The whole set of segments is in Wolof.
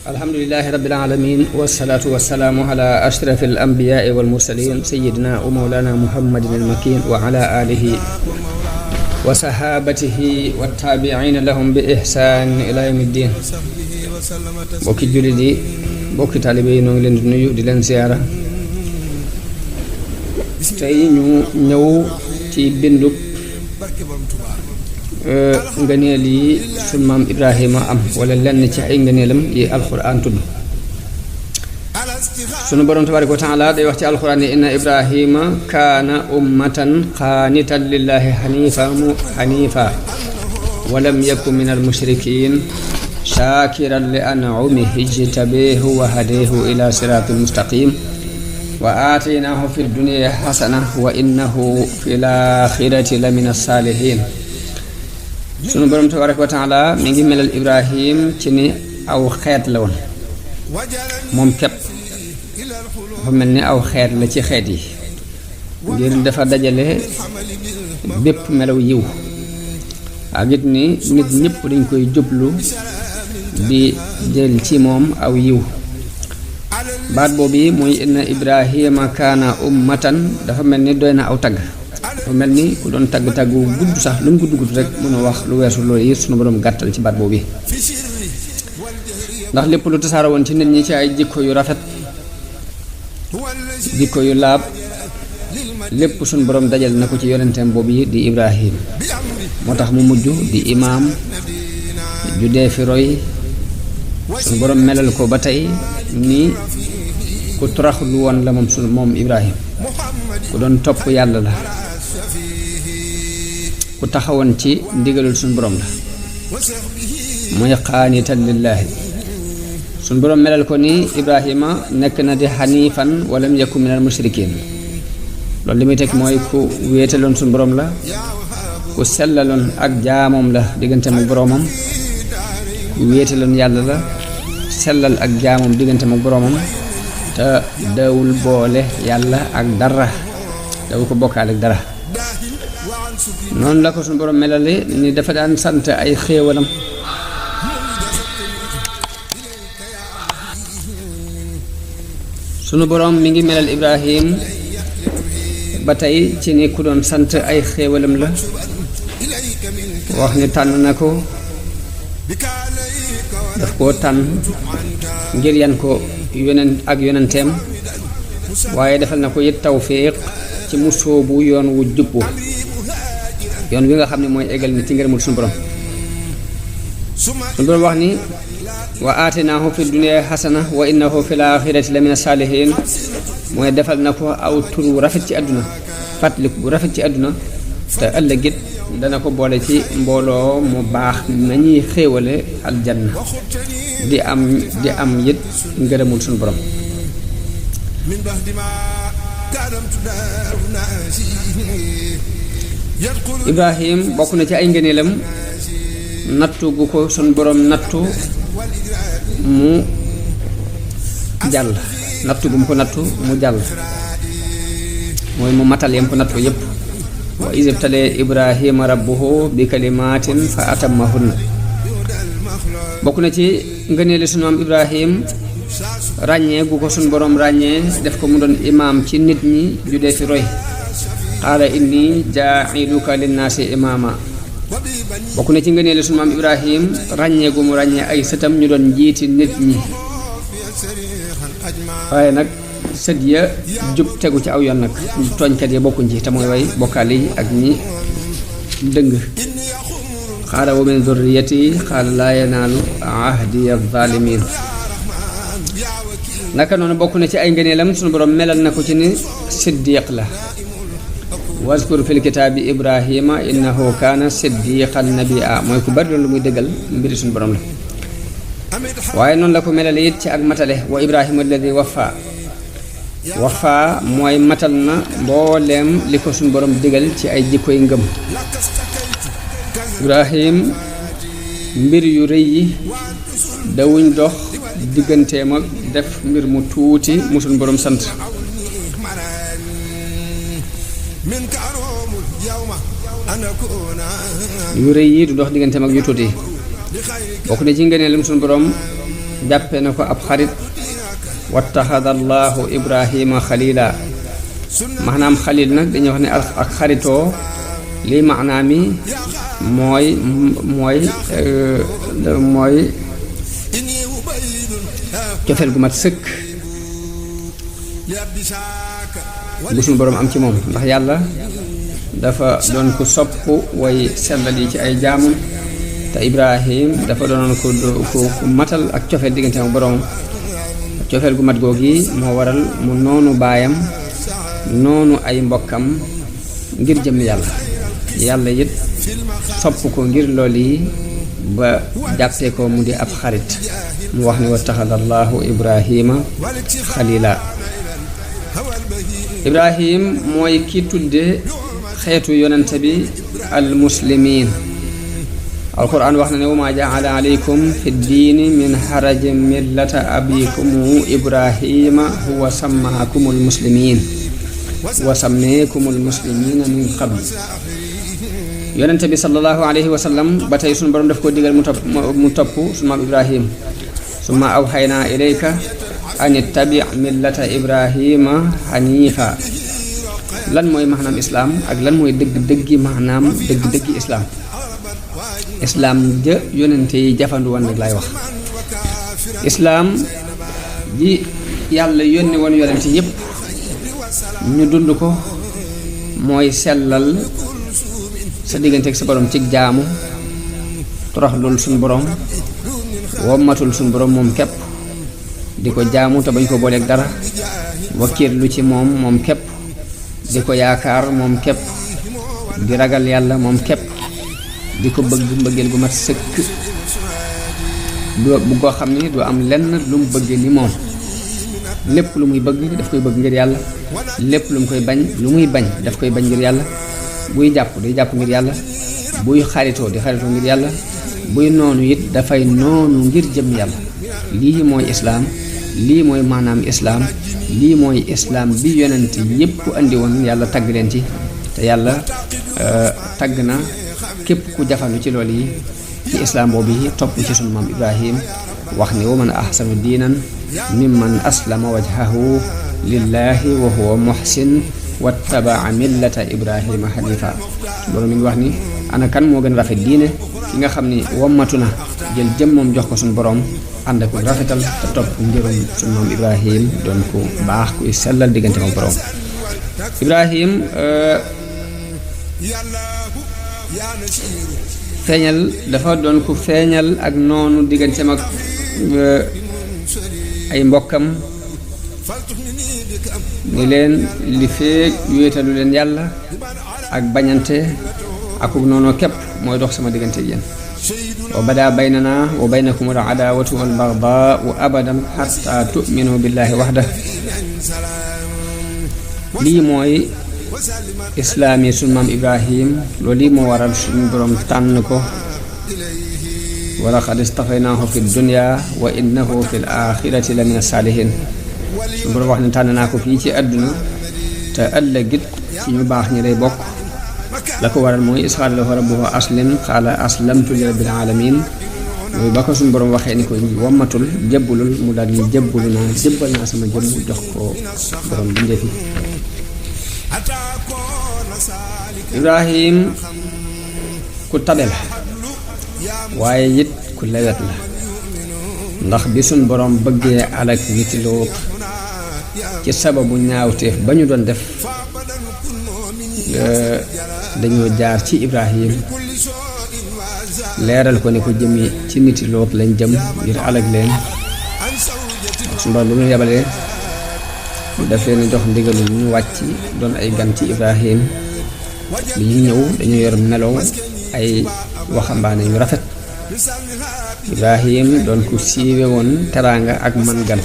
alhamdulillahi rabbil alamin wassalatu wassalamu ala ashrafil anbiya'i wal mursalin sayyidina wa mawlana muhammadin al makin wa ala alihi wa sahabatihi wat tabi'ina lahum bi ihsan ila yawmiddin. Mbokki jullit yi, mbokki taalibe yi, noo ngi leen di nuyu di leen ziyaara. Tey ñu ñëw ci bindub ngëneel yi sunu maam Ibrahima am wala lenn ci ay ngëneelam yi alxuraan tudd. Sunu borom tabaaraka wa taala day wax ci alxuraan ne inna Ibrahima kaana ummatan qaanitan lillahi hanifa walam yakun min almushrikin shaakiran li an'umihi ijtabahu wa hadahu ila siraatin mustaqim wa aataynaahu fi dunya hasana wa innahu fil aaxirati la min as-saalihiin. Sunu borom tabaaraka wa taala mi ngi melal Ibrahim ci ni aw xeet la woon moom képp. dafa mel ni aw xeet la ci xeet yi ngir dafa dajale bépp melaw yiw ak it ni nit ñëpp dañ koy jublu di jël ci moom aw yiw. baat boobu muy inna Ibrahima kaana ummatan dafa mel ni doy na aw tagg. dafa mel ni ku doon tagg wu gudd sax lu mu gudd rek mën a wax lu weesu loolu yi sunu borom gàttal ci baat boobu ndax lépp lu tasaara woon ci nit ñi ci ay jikko yu rafet, jikko yu laab, lépp suñ borom dajal na ko ci yonenteem boobu yi di Ibrahim. moo tax mu mujj di imaam ju dee fi roy. suñ borom melal ko ba tey ni ku toroxlu woon la moom Ibrahim, ku doon topp yàlla la, ku taxawoon ci ndigalul suñ borom la, muy qaanitan lillaahi. suñ borom melal ko ni Ibrahima nekk na di xaniifan walam yakun minal mushrikiin. loolu li muy teg mooy ku wéetaloon suñ borom la, ku sellaloon ak jaamoom la digganteem ak boroomam, ku wéetaloon yàlla la, sellal ak jaamoom digganteem ak boroomam, te dawul boole yàlla ak dara, daw ko bokkaale ak dara. noonu la ko suñ borom melale ni dafa daan sant ay xéewalam. sunu borom mi ngi melal Ibrahim ba tey ci ni ku doon sant ay xéewalam la. wax ni tànn na ko, daf koo tànn ngir yan ko yonenteem, waaye defal na ko it tawfiq ci mu sóobu yoon wu jubbu, yoon wi nga xam ne mooy eggal ni ci ngërëmul sunu borom. sunu borom wax ni wa aatinaahu fi dunya hasana wa innahu fil aaxirati la mina saalihiin. mooy defal na ko aw tur wu rafet ci àdduna, fàttaliku bu rafet ci àdduna, te ëllëgit dana ko boole ci mbooloo mu baax nañuy xéewale aljanna di am it ngërëmul suñu borom. Ibrahim bokk na ci ay ngëneelam nattu gu ko suñu borom nattu mu jàll, nattu gu mu ko nattu mu jàll, mooy mu matal yam ko nattu yépp. wa iz ibtalee Ibrahima rabbuhu bi kalimatin fa atammahunna. bokk na ci ngëneeli sunu maam Ibrahim ràññee gu ko sunu borom ràññee def ko mu doon imaam ci nit ñi ju dee fi roy. qaala inni jaa'iluka linnaasi imaama. bokk na ci ngëneeli sunu maam Ibrahim ràññee gu mu ràññee ay sëtam ñu doon njiiti nit ñi, waaye nag sët ya jub tegu ci aw yoon nag, tooñkat ya bokkuñ ci te mooy way bokkaale yi ak ñi dëng. xaala wa min zurriyati xaala laa yanaalu ahdiya zaalimiin. naka noonu bokk na ci ay ngëneelam sunu borom melal na ko ci ni siddiq la. waskur fil kitaabi Ibrahima innahu kaana siddiqan nabiyya. mooy ku bari loolu muy dëggal mbiri sunu borom la. waaye noonu la ko melale it ci ak matale. wa Ibrahima alladi wafa mooy matal na mbooleem li ko suñu borom digal ci ay jikkoy ngëm. Ibrahim mbir yu rëy yi dawuñ dox digganteem ak def mbir mu tuuti mu suñu borom sant. yu rëy yi du dox digganteem ak yu tuuti. bokk na ci ngëneelam suñu borom jàppe na ko ab xarit wattaxada allahu ibrahima xalila maanaam xalil nag dañuy wax ne ak xaritoo lii maanaam mi mooy cofeel gu mat sëkk bu suñu boroom am ci moom ndax yàlla dafa doon ko sopp way sellal yi ci ay jaamam te ibrahim dafa doonoon ko matal ak cofeel diggante ak boroom cofeel gu mat googi moo waral mu noonu baayam noonu ay mbokkam ngir jëm yàlla it sopp ko ngir lool yi ba jàppee ko mu di ab xarit mu wax ne wattaxada allahu ibrahima xalila ibrahim mooy ki tudde xeetu yonente bi al muslimin alquran wax na ne wa ma jaala alaykum fi ddiini min harajin millata abikumu ibrahima huwa sammaakumul muslimin wa sammeekumul muslimina min qabl yonente bi sallallahu alayhi wa sallam ba tey sunu borom daf koo digal mu topp sunu maam ibrahim summa awxaynaa ilayka an ittabi millata ibrahima xaniifa lan mooy maanaam islaam ak lan mooy dëgg-dëggi maanaam dëgg-dëggi islaam ja yonente yi jafandu woon nag laay wax islaam ji yàlla yónni woon yonente yépp ñu dund ko mooy sellal sa diggante ak sa borom ci jaamu toroxlul suñ borom wommatul suñ borom moom képp di ko jaamu te bañ ko booleeg dara wakkiirlu ci moom képp di ko yaakaar moom képp di ragal yàlla moom képp di ko bëgg mbëggeel gu mat sëkk bu koo xam ni du am lenn lu mu bëgg ni moom lépp lu muy bëgg daf koy bëgg ngir yàlla lépp lu muy bañ daf koy bañ ngir yàlla buy jàpp day jàpp ngir yàlla buy xaritoo di xaritoo ngir yàlla buy noonu it dafay noonu ngir jëm yàlla lii mooy islaam lii mooy maanaam islaam lii mooy islaam bi yonent yépp andi woon yàlla tagg leen ci te yàlla tagg na képp ku jafandu ci loolu yi ci islaam boobu yi topp ci sunu maam ibrahim wax ni wa man ahsanu diinan mimman aslama wajhahu lillahi wa huwa muhsin wattabaa millata ibrahima hanifa loolu mi ngi wax ni ana kan moo gën rafet diine ki nga xam ni wommatu na jël jëm moom jox ko suñu borom ànd ak rafetal te topp njërum suñu maam ibrahim doon ko baax kuy sellal diggante moom borom ibrahim feeñal dafa doon ko feeñal ak noonu digganteem ak ay mbokkam ni leen li feek wéetalu leen yàlla ak bañante akuk noonu képp mooy dox sama diggante yéen wa bada baynana wa baynakum al adawatu wal bagdaau abadan xatta tuminu billahi waxda lii mooy islaam yi sunu maam ibrahim loolu lii moo waral suñu borom tànn ko wa laqad istafaynaahu fi dunya wa innahu fi l axirati la min as-saalihin suñu borom wax ne tànn naa ko fii ci àdduna te ëllëgit ci ñu baax ñi lay bokk la ko waral mooy is qaala lahu rabbuhu aslim qaala aslamtu li rabbil alamin mooy ba ko suñu borom waxee ni ko wommatul jëbbulul mu daal ni jëbbulu naa jëbbal naa sama jëmm jox ko borom bindee fi ibrahim ku tabe la waaye it ku lewet la ndax bi suñ borom bëggee alak niti Luut ci sababu ñaawteef ba ñu doon def dañoo jaar ci ibrahim leeral ko ne ko jëmi ci niti Luut lañ jëm ngir alak leen suñ borom bi mu yebalee daf leen jox ndigalu ñu wàcc doon ay gan ci ibrahim li ñu ñëw dañu yor melow ay waxambaane yu rafet ibrahim doon ku siiwe woon teraanga ak man gan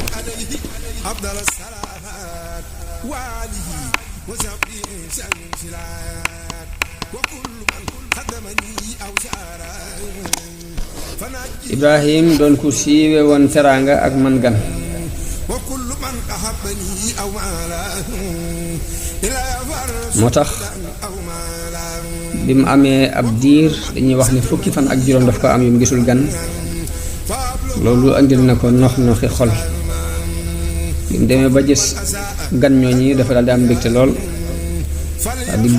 ibrahim doon ku siiwe woon teraanga ak man gan moo tax bi mu amee ab diir dañuy wax ne fukki fan ak juróom daf ko am yu mu gisul gan loolu andil na ko noxi xol bi mu demee ba gis gan ñooñi dafa daal di am mbégte lool daal di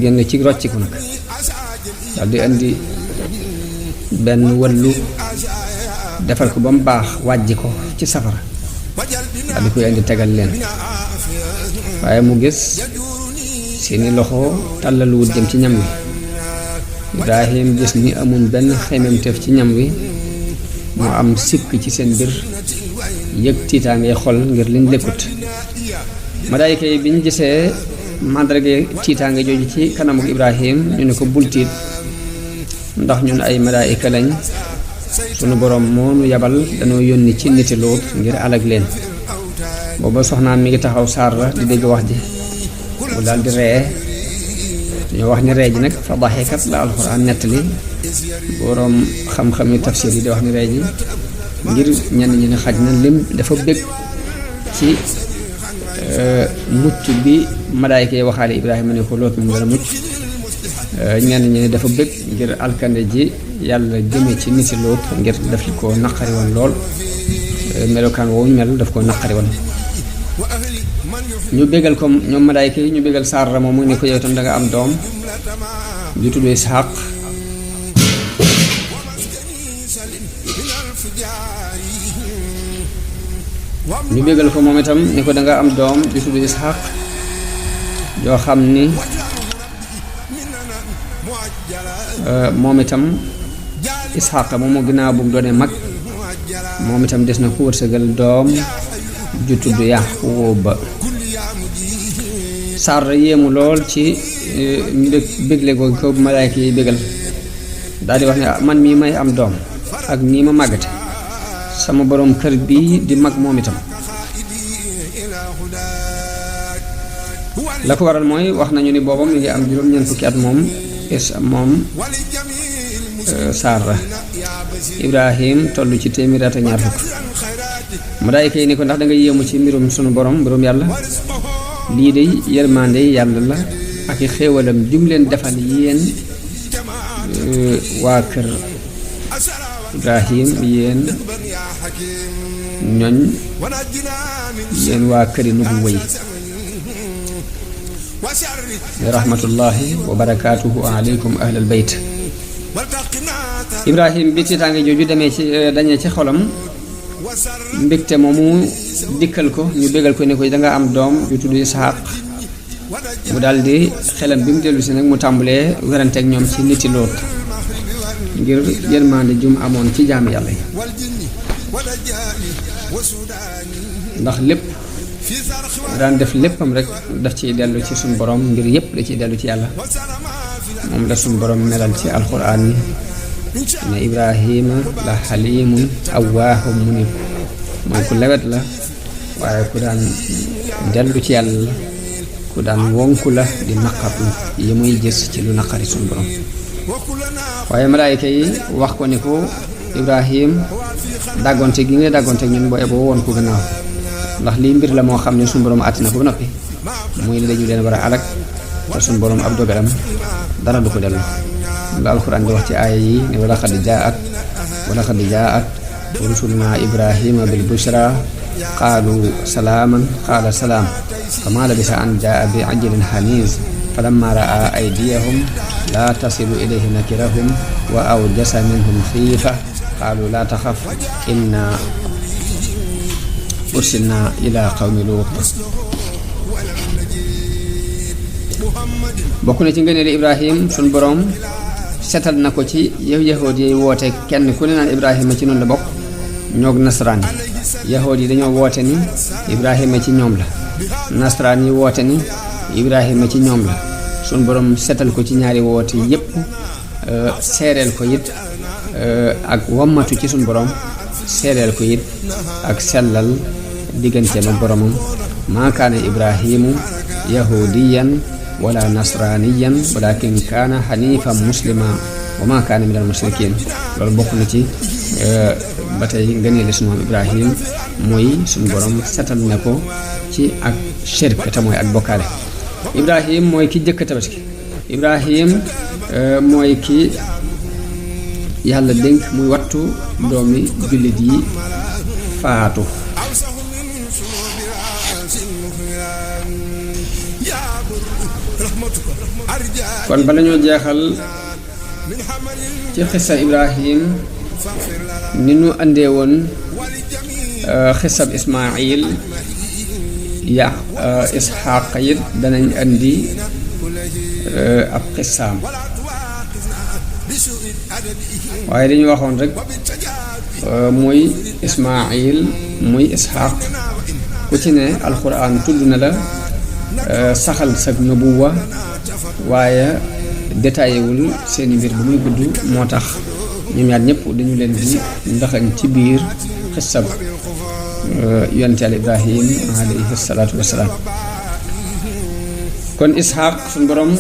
génn ci rocciku nag daal di indi benn wëllu defal ko ba mu baax wàjji ko ci safara daal di koy indi tegal leen waaye mu gis seeni loxo tàllaluwut jëm ci ñam wi Ibrahim gis ni amul benn xememteef ci ñam wi mu am sikk ci seen biir yëg tiitaangee xol ngir liñ lekkut malaayika yi biñ gisee màndarga tiitaange jooju ci kanamu Ibrahim ñu ne ko bul tiit ndax ñun ay malaayika lañ sunu boroom moo nu yabal dañoo yónni ci niti Luut ngir alag leen booba soxnaam mi ngi taxaw Saara di dégg wax ji mu daal di ree ñoo wax ni ree ji nag fa daxikat la alxuraan nettali boroom xam-xami tafsir yi di wax ni ree ji ngir ñenn ñi ne xaj na lim dafa bëgg ci mucc bi malaayika yi waxaale Ibrahima ne ko Luut moom dana mucc ñenn ñi ne dafa bëgg ngir alkande ji yàlla jëme ci niti Luut ngir daf ko naqari woon lool melokaan woowu mel daf ko naqari woon ñu bégal ko ñoom malaayka yi ñu bégal Saara moom mu ne ko yow itam danga am doom ju tudd Isxaaq ñu bégal ko moom itam ni ko danga am doom ju tudd Isxaaq joo xam ni moom itam Isxaaq moom moo ginnaaw bu mu doonee mag moom itam des na ku wërsëgal doom ju tudd Yaquuba Saara yéemu lool ci bégle ko ko malaayka yi bégal daal di wax ne man mii may am doom ak nii ma màggate sama boroom kër bii di mag moom itam la ko waral mooy wax nañu ni booba mi ngi am juróom-ñeent fukki at moom Saara Ibrahim toll ci téeméeri at ak ñaar fukk malaayka yi ni ko ndax da nga yéemu ci mbirum sunu borom mbirum yàlla lii de yërmande yàlla la ak i xéewalam jum leen defal yéen waa kër Ibrahim yéen ñoñ yéen waa këri nubu wëy rahmatullahi wa barakaatuhu aleykum ahlal bayt Ibrahim bi tiitaange jooju dañee ci xolam mbégte moomu dikkal ko ñu bégal ko ne ko danga am doom ju tudd Isxaaq mu daldi xelam bi mu dellu si nag mu tàmbalee weranteeg ñoom ci niti Luut ngir yërmande jum amoon ci jaami yàlla yi ndax lépp daan def léppam rek daf ciy dellu ci suñu borom mbir yépp da ciy dellu ci yàlla moom la suñu borom melal ci alxuraan yi ne Ibrahima la xalimun awwaahum munib mooy ku lewet la waaye ku daan dellu ci yàlla la ku daan wonku la di naqarlu yi muy gis ci lu naqari suñu borom waaye malaayka yi wax ko ni ko Ibrahim dàggonte gi nga dàggonte ñun boo eboo woon ko gannaaw ndax lii mbir la moo xam ne suñu borom àtti na ko ba noppi muy ne dañu leen war a alak te suñu borom ab dogalam dara du ko dellu la alxuraan di wax ci aaya yi ne wala xad jaat rusuluna Ibrahima bil bushra qaalu salaaman qaala salaam fama labisa an jaa bi ajlin haniis falamma raa aydiyahum laa tasilu ilayhi nakirahum wa awjasa minhum xiifa qaalu laa taxaf inna ursilna ila qawmi Luut bokk na ci ngëneeli Ibrahim suñ boroom setal na ko ci yahood yi woote kenn ku ne naan Ibrahima ci noonu la bokk ñoog nasaraan yi yahood yi dañoo woote ni Ibrahima ci ñoom la nasaraan yi woote ni Ibrahima ci ñoom la suñ boroom setal ko ci ñaari woote yépp seereel ko it ak wammatu ci suñ boroom seereel ko it ak sellal digganteem ak boromam maa kaana Ibrahimu yahudiyan wala nasraniyan walakin kaana xanifan muslima wa ma kaana min al mushrikin loolu bokk na ci ba tey ngëneeli sunu maam Ibrahim mooy suñu borom setal na ko ci ak shirk te mooy ak bokkaale Ibrahim mooy ki jëkk tabaski Ibrahim mooy ki yàlla dénk muy wattu doomi jullit yi faatu kon bala ñoo jeexal ci xissa Ibrahim ni nu andee woon xissab Ismaayil Isxaaq it danañ andi ab xissaam waaye dañu waxoon rek muy Ismaayil muy Isxaaq ku ci ne alxuraan tudd na la saxal sag nubuwa waaye détaillé wul seeni mbir bu muy gudd moo tax ñoom ñaar ñëpp dañu leen di ndaxañ ci biir xissab yonent Yàlla Ibrahim alayhi salaatu wassalaam kon Isxaaq suñ borom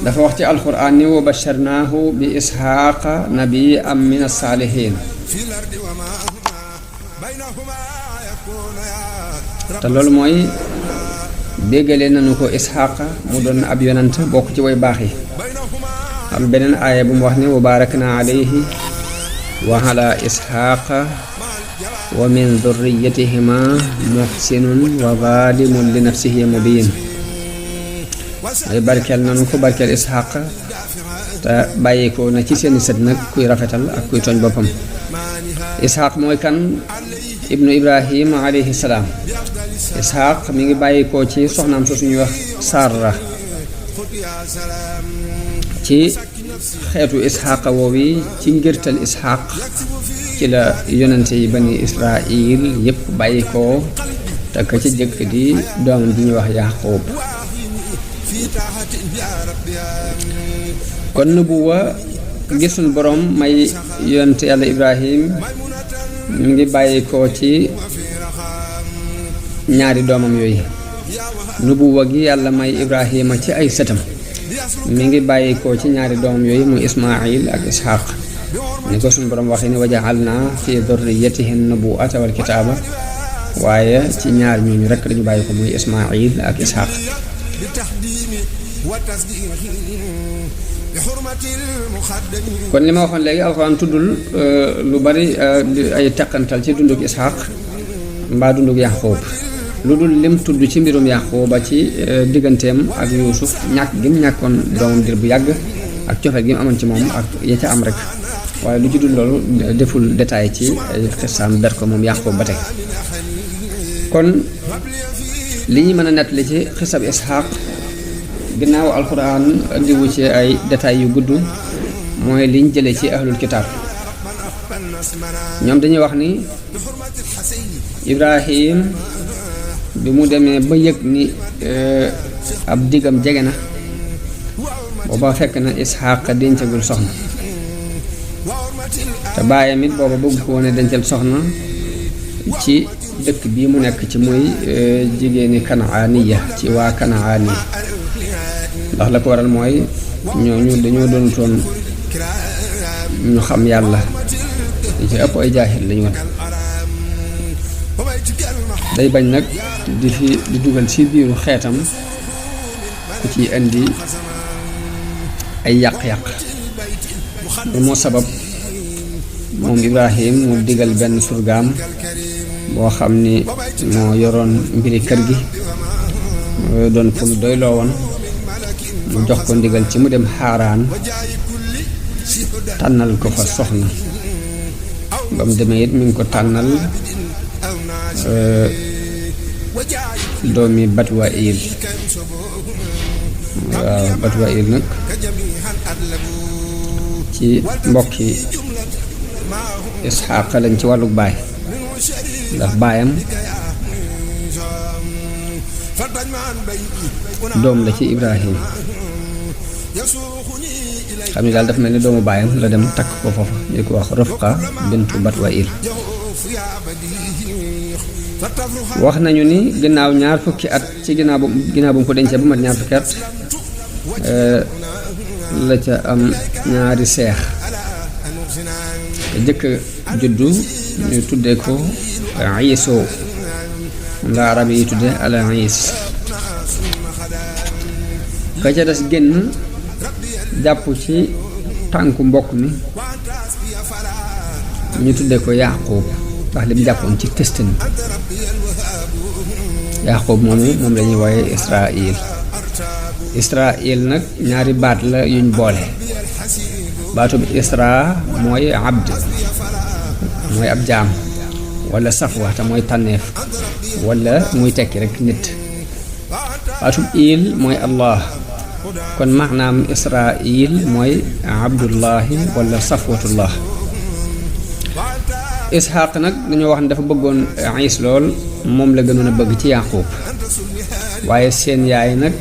dafa wax ci alxuraan ni wa basharnaahu bi Isxaaqa nabiyyan min as-saalihiin te loolu mooy déggale nañu ko Isxaaqa mu doon ab yonant bokk ci way baax yi am beneen aaya bu mu wax ni wa baarakna alayhi wa ala Isxaaqa wa min dhurriyyatihima muhsinun wa zalimun li nafsihi mubin ay barkeel nanu ko barkeel Isxaaq te bàyyi ko na ci seeni sët nag kuy rafetal ak kuy tooñ boppam Isxaaq mooy kan ibnu Ibrahim alayhi salaam Isxaaq mi ngi bàyyi ko ci soxnaam soosu ñuy wax Saara ci xeetu Isxaaqa woowi ci ngirtal Isxaaq ci la yonente yi bani Israil yépp bàyyi ko te ka ci jëkk di doomam bi ñuy wax Yaqub kon nubuwa gisul borom may yonente yàlla Ibrahim mi ngi bàyyi ko ci ñaari doomam yooyu nubuwa gi yàlla may Ibrahima ci ay sëtam mi ngi bàyyi ko ci ñaari doomam yooyu muy Ismaayil ak Isxaaq ni ko suñu borom waxee ni wa ja'alna fi dhurriyyatihi nubuwwata wal kitaaba waaye ci ñaar ñooñu rekk dañu bàyyi ko muy Ismaayil ak Isxaaq kon li ma waxoon léegi alxuraan tuddul lu bari ay teqantal ci dunduk Isxaaq mbaa dunduk Yaqub lu dul lim tudd ci mbirum Yaquba ci digganteem ak Yuusuf ñàkk gi mu ñàkkoon doomam dir bu yàgg ak cofeel gi mu amoon ci moom ak ya ca am rek waaye lu ci dul loolu deful détail ci xisaam ber ko moom Yaqub ba tey kon li ñu mën a nettali ci xisab Isxaaq ginnaaw alxuraan andiwu ci ay détails yu gudd mooy liñ jële ci ahlul kitaab ñoom dañuy wax ni Ibrahim bi mu demee ba yëg ni ab diggam jege na booba fekk na Isxaaq dencagul soxna te baayam it booba bëgg ko woon dencal soxna ci dëkk bii mu nekk ci muy jigéeni Kanaaniya ci waa Kanaani ndax la ko waral mooy ñooñu dañoo doonutoon ñu xam yàlla li ci ëpp ay jaahil lañu woon day bañ nag di dugal ci biiru xeetam ku ci indi ay yàq-yàq lu moo sabab moom Ibrahim mu digal benn surgaam boo xam ni moo yoroon mbiri kër gi doon ko mu doyloo woon mu jox ko ndigal ci mu dem Xaaraan tànnal ko fa soxna ba mu demee it mi ngi ko tànnal doomi Batuwaayil waaw Batuwaayil nag ci mbokki Isxaaq lañ ci wàllu baay ndax baayam doom la ci Ibrahim xam ni daal dafa mel ni doomu baayam la dem takk ko foofa ñu ko wax Rufqa bintu Batuwaayil wax nañu ni ginnaaw ñaar fukki at ci ginnaaw bu mu ko dencee ba mat ñaar fukki at la ca am ñaari seex jëkk juddu ñu tuddee ko Iiso la arab yi tudde al Iis ka ca des génn jàpp ci tànku mbokk mi ñu tudde ko Yaaqub ndax li mu jàppoon ci testin Yaaqub moomu moom la ñuy wooye Israil nag ñaari baat la yuñ boole baatu bi Isra mooy abd mooy ab jaam wala safwa te mooy tànneef wala muy tekki rek nit baatu il mooy Allah kon maanaam Israil mooy abdullahi wala safwatullah Isxaq nag dañoo wax ne dafa bëggoon Iis lool moom la gënoon a bëgg ci Yaaqub waaye seen yaay nag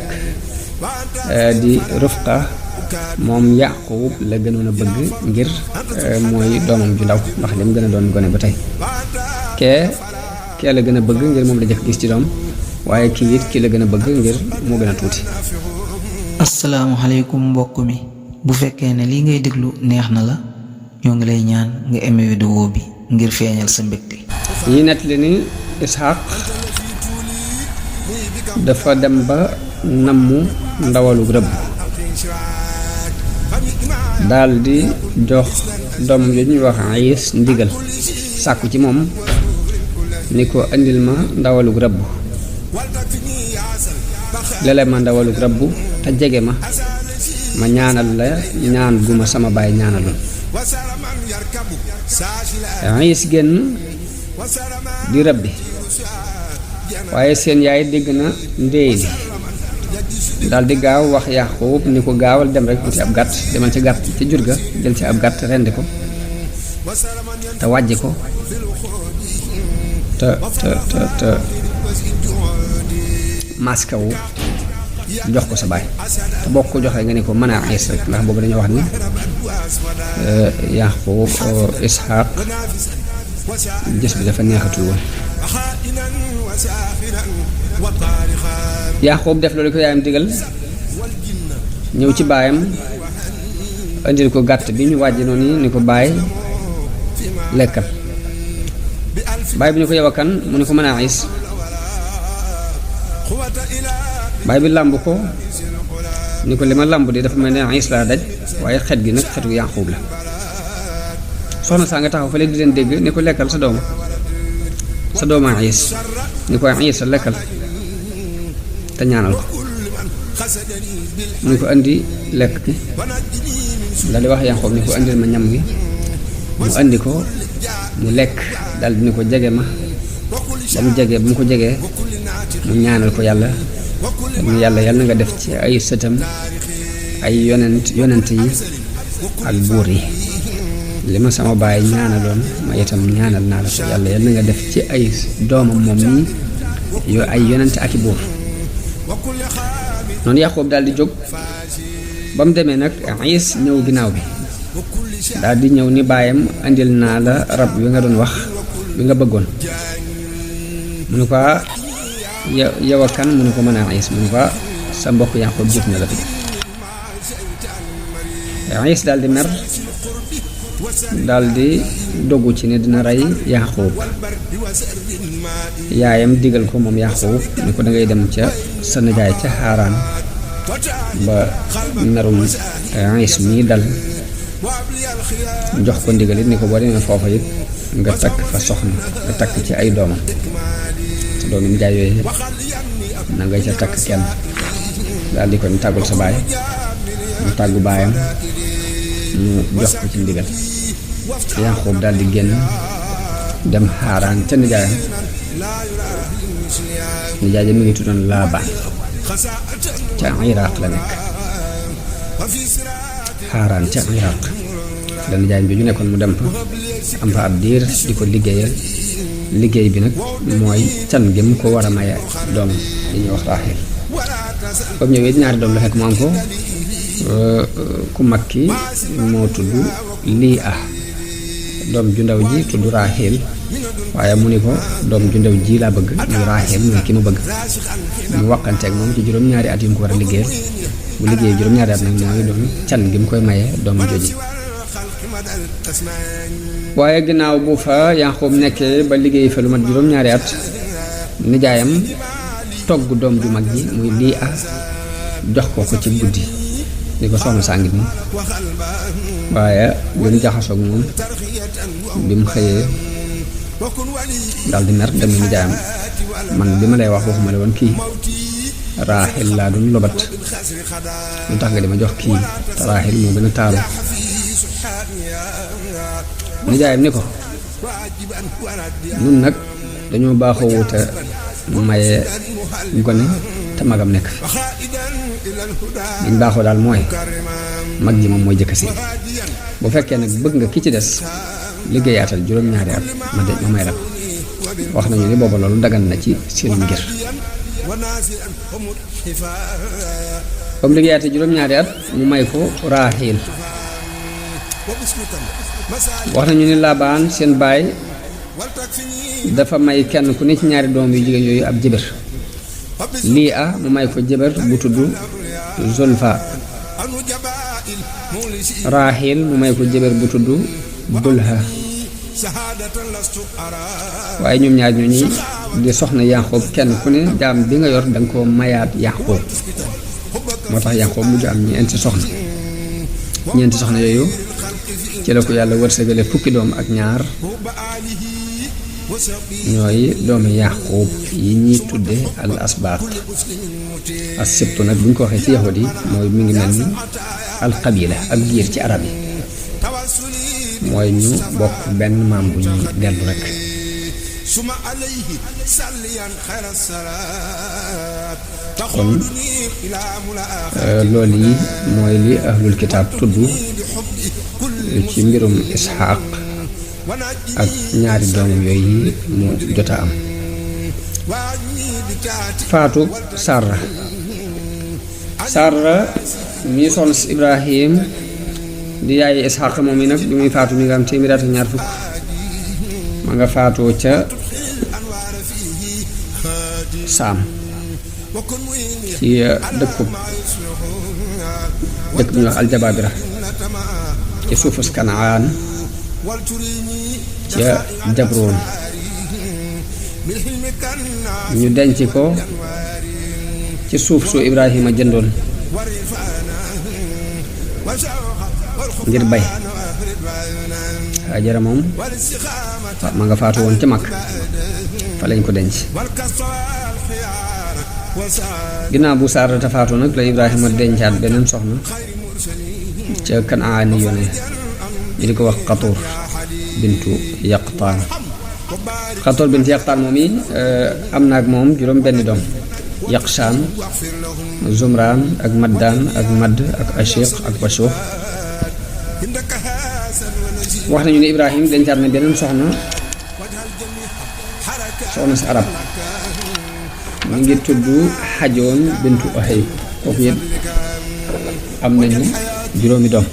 di Rufqa moom Yaaqub la gënoon a bëgg ngir mooy doomam ju ndaw ndax li mu gën a doon gone ba tey kee la gën a bëgg ngir moom la jëkk gis ci doom waaye kii it kii la gën a bëgg ngir moo gën a tuuti. asalaamaaleykum mbokk mi bu fekkee ne lii ngay déglu neex na la ñoo ngi lay ñaan nga aimé vidéo bi ngir feeñal sa mbégte. yi nettali ni Isxaq dafa dem ba nammu ndawalu rëbb daldi jox doomam yu ñuy wax Iis ndigal sàkku ci moom ni ko andil ma ndawalug rëbb lele ma ndawalug rëbb te jege ma ñaanal la ñaan gu ma sama baay ñaanaloon. Iis génn di rëbbi waaye seen yaay dégg na ndéey li daldi gaaw wax Yaaqub ni ko gaawal dem rek wuti ab gàtt demal ci gàtt ci jur ga jël ci ab gàtt rendi ko te wàjji ko te maskawu jox ko sa baay te boo ko joxee nga ne ko mën a Iis rek ndax boobu dañoo wax ni Yaaqub Isxaq gis bi dafa neexatul woon. Yaaqub def loolu ko yaayam digal ñëw ci baayam indil ko gàtt bi ñu wàjji noonu ni ko baay lekkal baay bi ñu ko yow a kan mu ne ko mën a Iis baay bi làmb ko ni ko li ma làmb di dafa mel ne Iis laa daj waaye xet gi nag xetu Yaaqub la soxna saa nga taxaw fa léegi di leen dégg ni ko lekkal sa dooma Iis ni ko Iis sa lekkal te ñaanal ko mu ko andi lekk gi daldi wax Yaaqub ni ko andil ma ñam gi mu andi ko mu lekk daldi ni ko jege ma ba mu ko jegee mu ñaanal ko yàlla yàlla na nga def ci ay sëtam ay yonent yi ak buur yi li ma sama baay ñaanaloon ma itam ñaanal naa la ko yàlla na nga def ci ay doomam moom nii yoo ay yonent ak i buur noonu Yaaqub daal di jóg ba mu demee nag Iis ñëw ginnaaw bi daal di ñëw ni baayam andil naa la rab wi nga doon wax bi nga bëggoon mu ne ko yow a kan mu ne ko mën a Iis mu ne ko sa mbokk Yaaqub jëf na la fi Iis daal di mer daal di dogu ci ne dina rey Yaaqub yaayam digal ko moom Yaaqub ni ko dangay dem ca sa nijaay ca Xaaraan ba merum Iis mii dal jox ko ndigal it ni ko boo demee foofa it nga takk fa soxna nga takk ci ay doomam sa doomi nijaay yooyu na nga ca takk kenn daal di ko ñu tàggul sa baay mu tàggu baayam mu jox ko ci ndigal Yaaqub daal di génn dem Xaaraan ca nijaayam nijaay ja mi ngi tuddoon Laabaan ca Iraq la nekk Xaaraan ca Iraq la nijaayam bi ñu nekkoon mu dem fa am fa ab diir di ko liggéeyal liggéey bi nag mooy can gi mu ko war a maye doom li ñuy wax Raaxil ba mu ñëwee ñaari doom la fekk mu am ko ku mag ki moo tudd lii doom ju ndaw ji tudd Raaxil waaye mu ni ko doom ju ndaw ji laa bëgg muy Raaxil mooy ki ma bëgg mu waxanteeg moom ci juróom-ñaari at yu mu ko war a liggéeyal bu liggéey juróom-ñaari at nag mooy doon can gi mu koy maye doom jooji waaye ginnaaw bu fa Yaaqub nekkee ba liggéey fa lu mat juróom-ñaari at nijaayam togg doom ju mag ji muy lii jox ko ci guddi ni ko soxna sàngi ni waaye bi mu jaxasoog moom bi mu xëyee daal di mer dem ni nijaayam man bi ma lay wax waxuma la woon kii Raaxil laa doon lobat lu tax nga di ma jox kii te Raaxil moo gën a taaru nijaayam ni ko nun nag dañoo baaxoo wuute maye gone te magam nekk fi liñ baaxoo daal mooy mag ji moom mooy jëkk si bu fekkee nag bëgg nga ki ci des liggéeyaatal juróom-ñaari at ma may la ko wax nañu ni booba loolu dagan na ci seen ngir ba mu liggéeyaatee juróom-ñaari at mu may ko Raaxiil wax nañu ni Laabaan seen baay dafa may kenn ku ne ci ñaari doom yu jigéen yooyu ab jëbër lii mu may ko jëbër bu tudd Zulfa Raaxiil mu may ko jëbër bu tudd Bulha waaye ñoom ñaar ñooñu di soxna Yaaqoob kenn ku ne jaam bi nga yor danga koo mayaat Yaaqoob moo tax Yaaqoob mujj am ñeenti soxna yooyu ci la ko yàlla wërsëgale fukki doom ak ñaar ñooy doomi Yaaqoob yi ñuy tudde al asbaat as sibtu nag bu ñu ko waxee ci yahud yi mooy mi ngi mel ni al qabila ak giir ci arab yi mooy ñu bokk benn maam bu ñuy dellu rek kon loolu yi mooy li ahlul kitaab tudd ci mbirum Isxaaq ak ñaari doomam yooyu mu jot a am faatu Sarra mi soxna si Ibrahim di yaayi Isxaaq moom yi nag bi muy faatu mi nga am téeméer ak ñaar fukk ma nga faatoo ca Saam ci dëkk bi ñuy wax Aljabaabira ci suufus Kanaan ca Jabroon ñu denc ko ci suuf su Ibrahima jëndoon ngir bay Haajara moom ma nga faatu woon ca Makka fa lañ ko denc ginnaaw bu Saarata faatu nag la Ibrahima dencaat beneen soxna ca Kanaani yone ñu di ko wax Xatuur bintu Yaqtaan Xatuur bintu Yaqtaan moom yi am na ak moom juróom benn doom Yaqshaan Zumraan ak Maddaan ak Madd ak Ashiq ak Washuux wax nañu ne Ibrahim dencaat na beneen soxna si arab mu ngi tudd Xajoon bintu Oxey kooku yëpp am nañu juróomi doom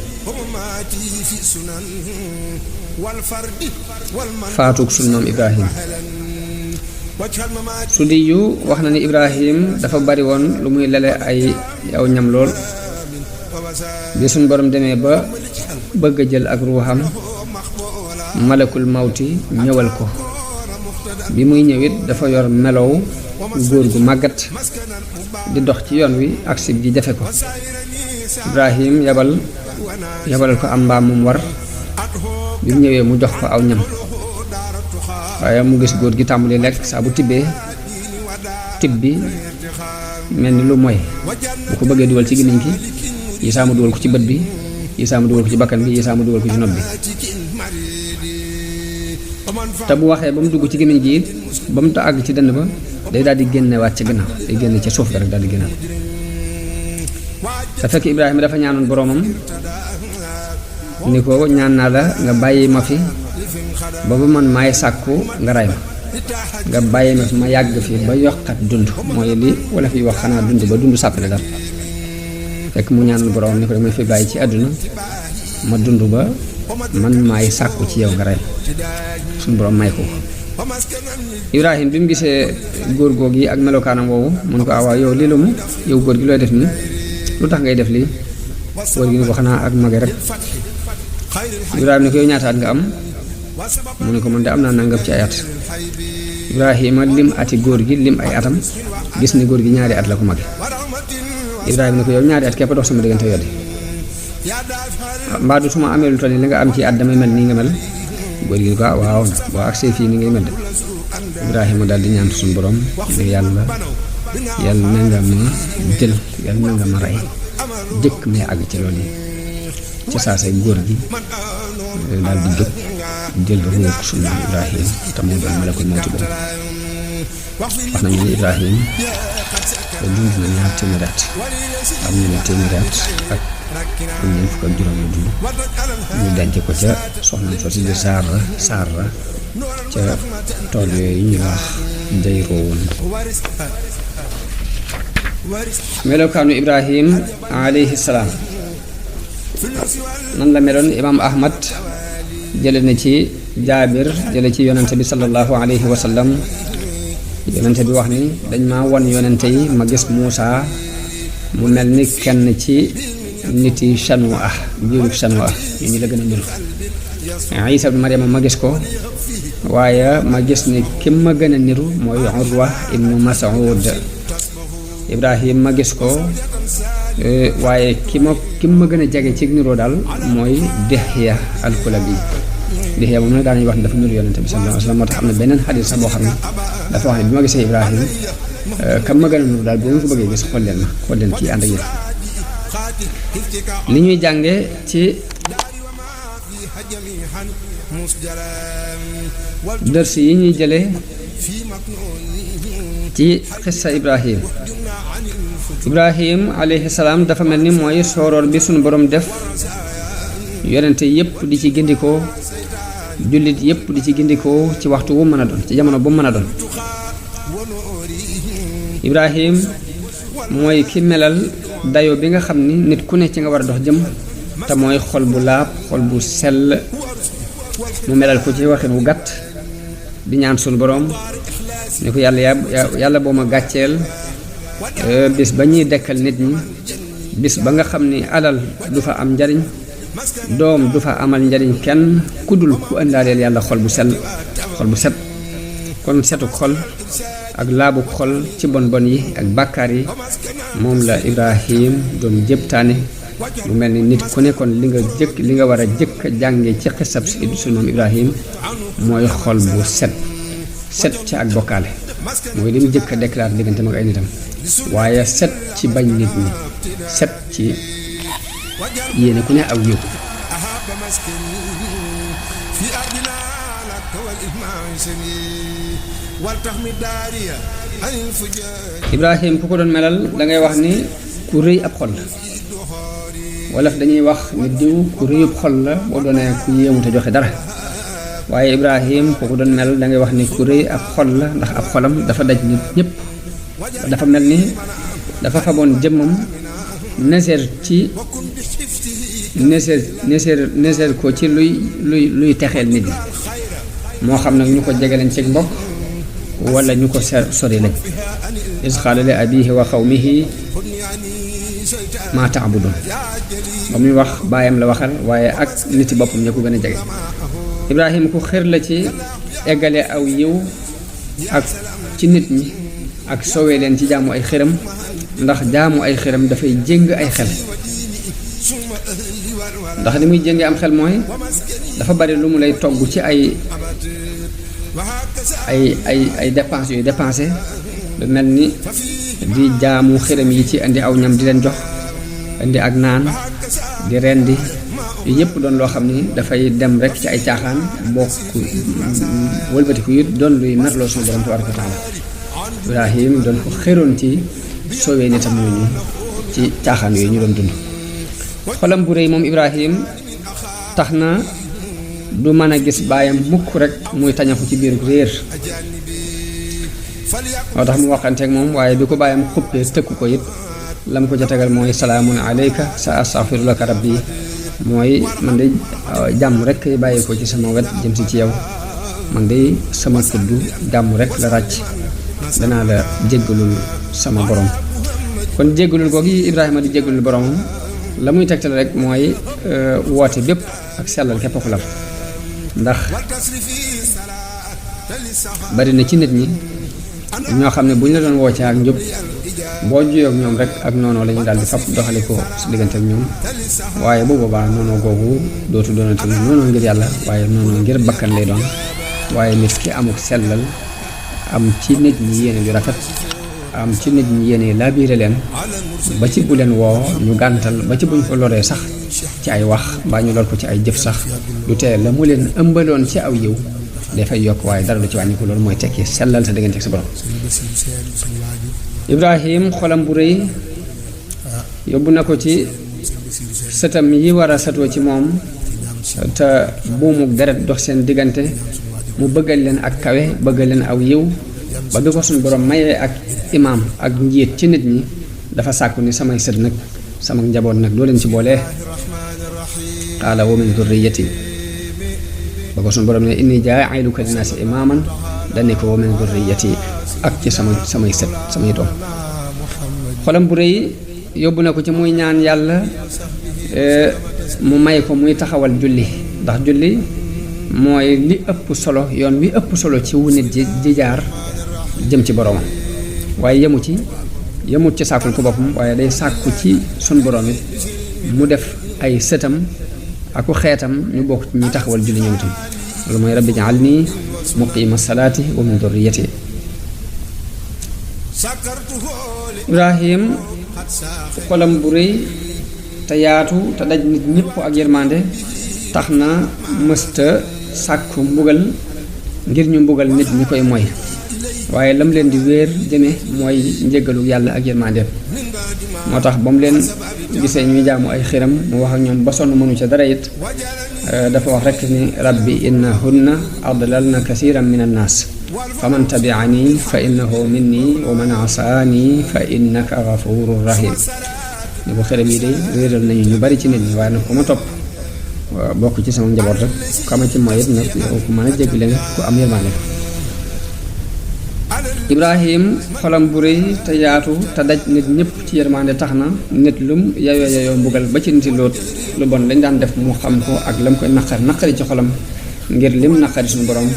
faatug sunu maam Ibrahim su di yu wax na ni Ibrahim dafa bari woon lu muy lele ay aw ñam lool bi suñ borom demee ba bëgg a jël ak ruuxam malakul mawti ñëwal ko bi muy ñëwit dafa yor melow góor gu màggat di dox ci yoon wi agsi ji jafe ko Ibrahim yabalal ko am mbaam mum war bi mu ñëwee mu jox ko aw ñam waaye mu gis góor gi tàmbali lekk saa bu tibbee tibb bi mel ni lu mooy bu ko bëggee dugal ci gémmiñ gi yi saa mu dugal ko ci bët bi yi saa mu dugal ko ci bakkan bi yi saa mu dugal ko ci nopp bi te bu waxee ba mu dugg ci gémmiñ gi it ba mu ta àgg ci dënn ba day daal di génnewaat ci gannaaw day génne ca suuf ga rek daal di génnaat te fekk Ibrahima dafa ñaanoon boroomam ni ko ñaan naa la nga bàyyi ma fi ba man maay sàkku nga ray ma nga bàyyi ma fi ma yàgg fi ba yokkat dund mooy li wala fi wax xanaa dund ba dund sàppale dara fekk mu ñaanoon boroomam ni ko damay fi bàyyi ci àdduna ma dund ba man maay sàkku ci yow nga ray ma suñu boroom may ko Ibrahim bi mu gisee góor goog yi ak melokaanam woowu mun ko awaa yow lii la mu yow góor gi looy def nii lu tax ngay def lii góor gi ni ko xanaa ak mage rek Ibrahima ni ko yow ñaataat nga am mu ne ko man de am naa nangam ci ay at Ibrahima lim ati góor gi lim ay atam gis ni góor gi ñaari at la ko mage Ibrahima ne ko yow ñaari at képp dox sama diggante yow de mbaa du suma amee lu toll nii li nga am ci at damay mel nii nga mel góor gi ko waaw boo agsee fii ni ngay mel de Ibrahima daal di ñaan suñu borom ne yàlla na nga ma jël yàlla na nga ma rey jëkk may àgg ci loolu yi ci saa say góor gi daal di jóg jël ruux suñu Ibrahim te moo doon malakul mawti boobu wax nañu ne Ibrahim dund na ñaar téeméeri at am na ne téeméeri at ak ñeent fukk ak juróom la dund ñu denc ko ca soxna fa si di Saara ca tool yooyu ñuy wax Jayroo woon melokaanu Ibrahim alayhi salaam nan la meloon imaam Ahmad jële na ci Jaabir jële ci yonente bi sallallahu alayhi wa sallam yonente bi wax ni dañ ma won yonente yi ma gis Muusa mu mel ni kenn ci nit yi Chanua njiirub Chanua ñu la gën a niru Isa ibn Maryama ma gis ko waaye ma gis ni kim ma gën a niru mooy Urwa ibnu Mas'ud Ibrahim ma gis ko waaye ki ma gën a jege ci niroo daal mooy Dihya al-Kulabi Dihya moom nag daanañu wax ne dafa niru yonente bi sallallahu alayhi wa sallam moo tax am na beneen xadiis sax boo xam ne dafa wax ne bi ma gisee Ibrahim kam ma gën a niru daal boo nga ko bëggee gis xool leen kii ànd ak yéen li ñuy jànge ci dërs yi ñuy jële ci xissa Ibrahim alayhi salaam dafa mel ni mooy sooroor bi suñu borom def yonente yépp di ci gindikoo jullit yépp di ci gindikoo ci waxtu wu mën a doon ci jamono bu mën a doon Ibrahim mooy ki melal dayo bi nga xam ni nit ku ne ci nga war a dox jëm te mooy xol bu laab xol bu sell mu melal ko ci waxin wu gàtt di ñaan suñu borom ni ko yàlla boo ma gàcceel bis ba ñuy dekkal nit ñi bis ba nga xam ni alal du fa am njariñ doom du fa amal njariñ kenn kudul ku ëndaaleel yàlla xol bu set kon setuk xol ak laabuk xol ci bon yi ak bàkkaar yi moom la Ibrahim doon jëptaane mu mel ni nit ku nekkoon li nga war a jëkk jànge ci xisab sunu maam Ibrahim mooy xol bu set ci ak bokkaale mooy li mu jëkk a déclaré diggante mag ay nitam waaye set ci bañ nit ñi set ci yéene ku ne aw yiw Ibrahim ku ko doon melal dangay wax ni ku rëy ab xol la wolof dañuy wax ni diw ku rëyub xol la boo doonee ku yéemu te joxe dara waaye Ibrahim ku ko doon melal dangay wax ni ku rëy ab xol la ndax ab xolam dafa daj nit ñépp dafa mel ni dafa faboon jëmmam neseer ko ci luy texeel nit ñi moo xam nag ñu ko jege lañ ci mbokk wala ñu ko sori lañ is qaala li abiihi wa qawmihi maa ta'buduun ba muy wax baayam la waxal waaye ak niti boppam ña ko gën a jege Ibrahima ku xër la ci eggale aw yiw ak ci nit ñi ak soowee leen ci jaamu ay xiram ndax jaamu ay xiram dafay jéng ay xel ndax li muy jéngee am xel mooy dafa bari lu mu lay togg ci ay dépenses yooyu dépensé lu mel ni di jaamu xiram yi ci indi aw ñam di leen jox indi ak naan di rendi yu yëpp doon loo xam ni dafay dem rek ci ay caaxaan bokk wëlbatiku it doon luy merloo suñu borom tabaaraka wa taala Ibrahim doon ko xéroon ci soowee nitam ñooñu ci caaxaan yooyu ñu doon dund xolam bu rëy moom Ibrahim tax na du mën a gis baayam mukk rek muy tañaxu ci biir réer moo tax mu waxanteeg moom waaye bi ko baayam xuppee tëkku ko it lam ko ca tegal mooy salaamun alayka sa astaghfiru laka rabbi mooy man de jàmm rek bàyyi ko ci sama wet jëm si ci yow man de sama tudd jàmm rek la ràcc danaa la jéggalul sama borom kon jéggalul googu Ibrahima di jéggalul boromam la muy tegtal rek mooy woote bépp ak sellal képp ko laf ndax bari na ci nit ñi ñoo xam ne bu ñu la doon woo ci ak njub boo juyoog ñoom rek ak noonu la ñu daal di fab doxale ko su diggante ak ñoom waaye bu boobaa noonu googu dootu doonati noonu ngir yàlla waaye noonu ngir bakkan lay doon waaye nit ki amuk sellal am ci nit ñi yéene ju rafet am ci nit ñi yéene laabiire leen ba ci bu leen woo ñu gàntal ba ci buñ ko loree sax ci ay wax mbaa ñu lor ko ci ay jëf sax du tee la mu leen ëmbaloon ci aw yiw dafay yokk waaye dara du ci wàññi ko loolu mooy tekki sellal sa diggante ak sa borom. Ibrahim xolam bu rëy yóbbu na ko ci sëtam yi war a satoo ci moom te buumu deret dox seen diggante mu bëggal leen ak kawe bëggal leen aw yiw ba bi ko suñu borom mayee ak imaam ak njiit ci nit ñi dafa sàkku ni samay sët nag sama njaboot nag doo leen ci boole qaala wa min durriyati ba ko suñu borom ne inni jaa'iluka linnaasi imaaman dane ko wa min durriyati ak ci samay sët samay doom xolam bu rëy yóbbu na ko ci muy ñaan yàlla mu may ko muy taxawal julli ndax julli mooy li ëpp solo yoon wi ëpp solo ci wu nit ji jaar jëm ci boromam waaye yemut ci sàkkul ko boppam waaye day sàkku ci sun borom it mu def ay sëtam aku xeetam ñu bokk ci ñuy taxawal julli ñoom itam loolu mooy rabbi ja'alni muqiima salaati wa min durriyati Ibrahim xolam bu rëy te yaatu te daj nit ñëpp ak yërmande tax na mësta sàkku mbugal ngir ñu mbugal nit ñi koy moy waaye lam leen di wéer jëme mooy njëggalu yàlla ak yërmandeem moo tax ba mu leen gisee ñuy jaamu ay xiram mu wax ak ñoom ba sonn mënu ca dara it dafa wax rekk ni rabbi innahunna adlalna kasiran min annaas faman tabi'ani fa innahu minni wa man asaani fa innaka ghafurur rahim ni ko xiram yi day réeral nañu ñu bari ci nit ñi waaye nag ku ma topp bokk ci sama njaboot rek kama ci mooy it nag ku mën a jéggale nga ku am yërmande Ibrahim xolam bu rëy te yaatu te daj nit ñëpp ci yërmande tax na nit lum yayoo mbugal ba ci niti Lóot lu bon lañ daan def mu xam ko ak lam koy naqari ci xolam ngir lim naqari suñu borom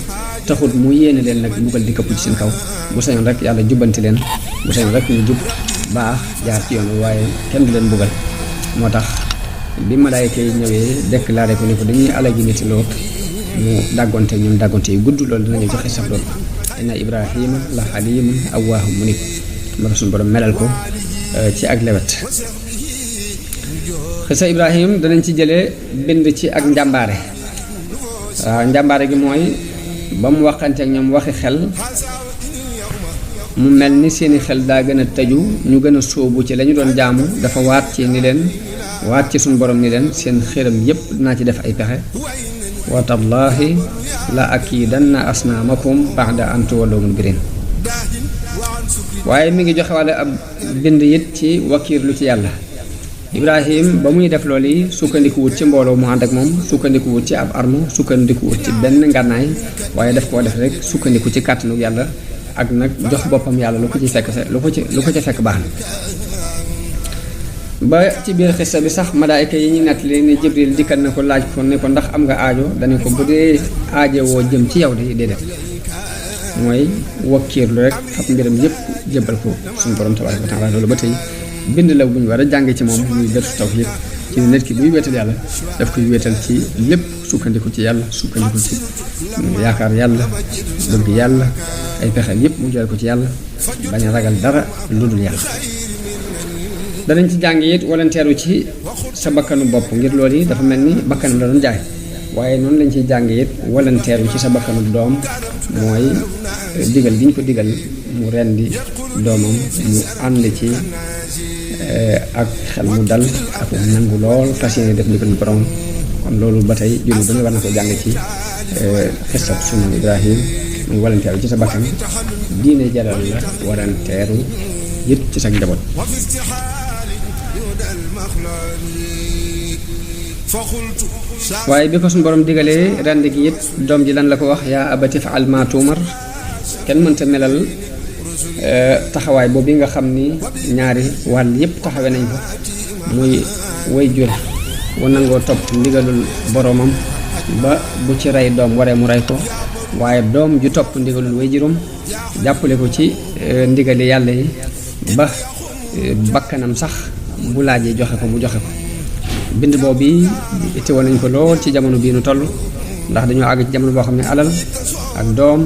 taxut mu yéene leen nag mbugal di këpp ci seen kaw bu sañoon rek yàlla jubbanti leen bu sañoon rek ñu jub baax jaar ci yoon waaye kenn du leen mbugal moo tax bi malaayka yi ñëwee déclaré ko ni ko dañuy alagi niti Lóot mu dàggonte ñoom dàggonte yu gudd loolu dina ñëw ci xisab Lóot inna Ibrahima la xalimun awwaahum munib ma suñu borom melal ko ci ak lewet xisa Ibrahim danañ ci jëlee bind ci ak njàmbaare waaw njàmbaare gi mooy ba mu waxante ak ñoom waxi xel mu mel ni seeni xel daa gën a tëju ñu gën a sóobu ci la ñu doon jaamu dafa waat ci ni leen waat ci suñu borom ni leen seen xëram yépp dinaa ci def ay pexe wa tallaahi la akiidanna asnaamakum ba'da an tuwallu mudbirin waaye mi ngi joxe walla ab bind it ci wakiirlu ci yàlla Ibrahim ba muy def loolu yi sukkandikuwut ci mbooloo mu ànd ak moom sukkandikuwut ci ab arme sukkandikuwut ci benn ngànnaay waaye daf koo def rek sukkandiku ci kàttanu yàlla ak nag jox boppam yàlla lu ko ci fekk lu ko ci fekk baax na ba ci biir xissa bi sax malaayka yi ñu nettali ne Jibril dikkal na ko laaj ko ne ko ndax am nga aajo dane ko bu dee aajo woo jëm ci yow de déedéet mooy wakkiirlu rek ab mbiram yépp jébbal ko suñu borom tabaaraka wa taala loolu ba tey bind la bu ñu war a jàng ci moom muy def tawhiid ci nit ki buy wéetal yàlla daf koy wéetal ci lépp sukkandiku ci yàlla sukkandiku ci yaakaar yàlla bëgg yàlla ay pexeem yépp mu jël ko ci yàlla bañ a ragal dara lu dul yàlla danañ ci jàng it walanteeru ci sa bakkanu bopp ngir loolu yi dafa mel ni bakkanam la doon jaay waaye noonu lañ ciy jàng it walanteeru ci sa bakkanu doom mooy digal gi ñu ko digal mu rendi doomam mu ànd ci ak xel mu dal ak nangu lool fas yéene def ndigal borom kon loolu ba tey julli ba nga war na ko jàng ci xisab sunu Ibrahim muy walanteeru ci sa bakkan diine jaral la walanteeru it ci sa njaboot waaye bi ko suñu borom digalee rend gi it doom ji lan la ko wax yaa abati fa'al maa tu'mar kenn mënta melal taxawaay boobu nga xam ni ñaari wàll yépp taxawe nañ ko muy way jur wu nangoo topp ndigalul boromam ba bu ci rey doom waree mu rey ko waaye doom ju topp ndigalul way juróom jàppale ko ci ndigali yàlla yi ba bakkanam sax bu laajee joxe ko mu joxe ko. bind boobu itteewoon nañ ko lool ci jamono bii nu toll ndax dañoo àgg ci jamono boo xam ne alal ak doom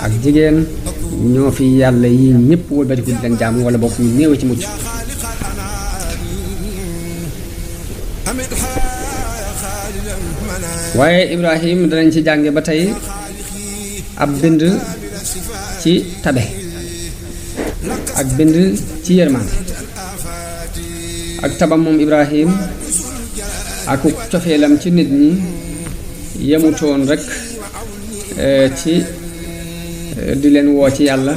ak jigéen ñoo fi yàlla yi ñëpp wëlbatiku di leen jaamu wala bokk ñu néew ci mucc. waaye Ibrahim danañ ci jànge ba tey ab bind ci tabe ak bind ci yërmande ak tabam moom Ibrahim ak cofeelam ci nit ñi yemutoon rek ci di leen woo ci yàlla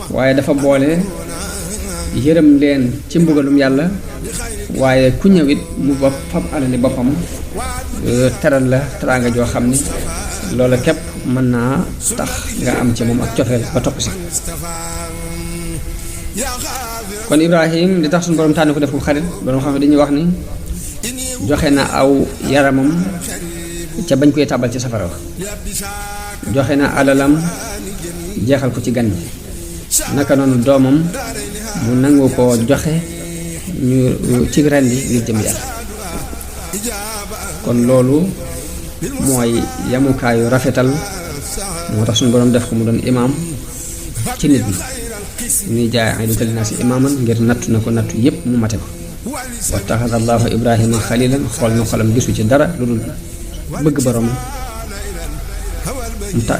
waaye dafa boole yërëm leen ci mbugalum yàlla waaye ku ñëwit mu bopp fab alali boppam teral la teraanga joo xam ni loola képp mën naa tax nga am ci moom ak cofeel ba topp si. kon Ibrahim li tax suñu borom tànn ko def ko xarit borom xam ne dañuy wax ni joxe na aw yaramam ca bañ koy tàbbal ci safara wa joxe na alalam jeexal ko ci gan ñi naka noonu doomam mu nangu ko joxe ñu ci rendi ngir jëm yàlla. kon loolu mooy yamukaayu rafetal moo tax suñu borom def ko mu doon imaam ci nit ñi ñuy jaa'iluka linnaasi imaaman ngir nattu na ko nattu yépp mu mate ko. wattaxada allahu ibrahima xalilan xool na xolam gisu ci dara lu dul bëgg borom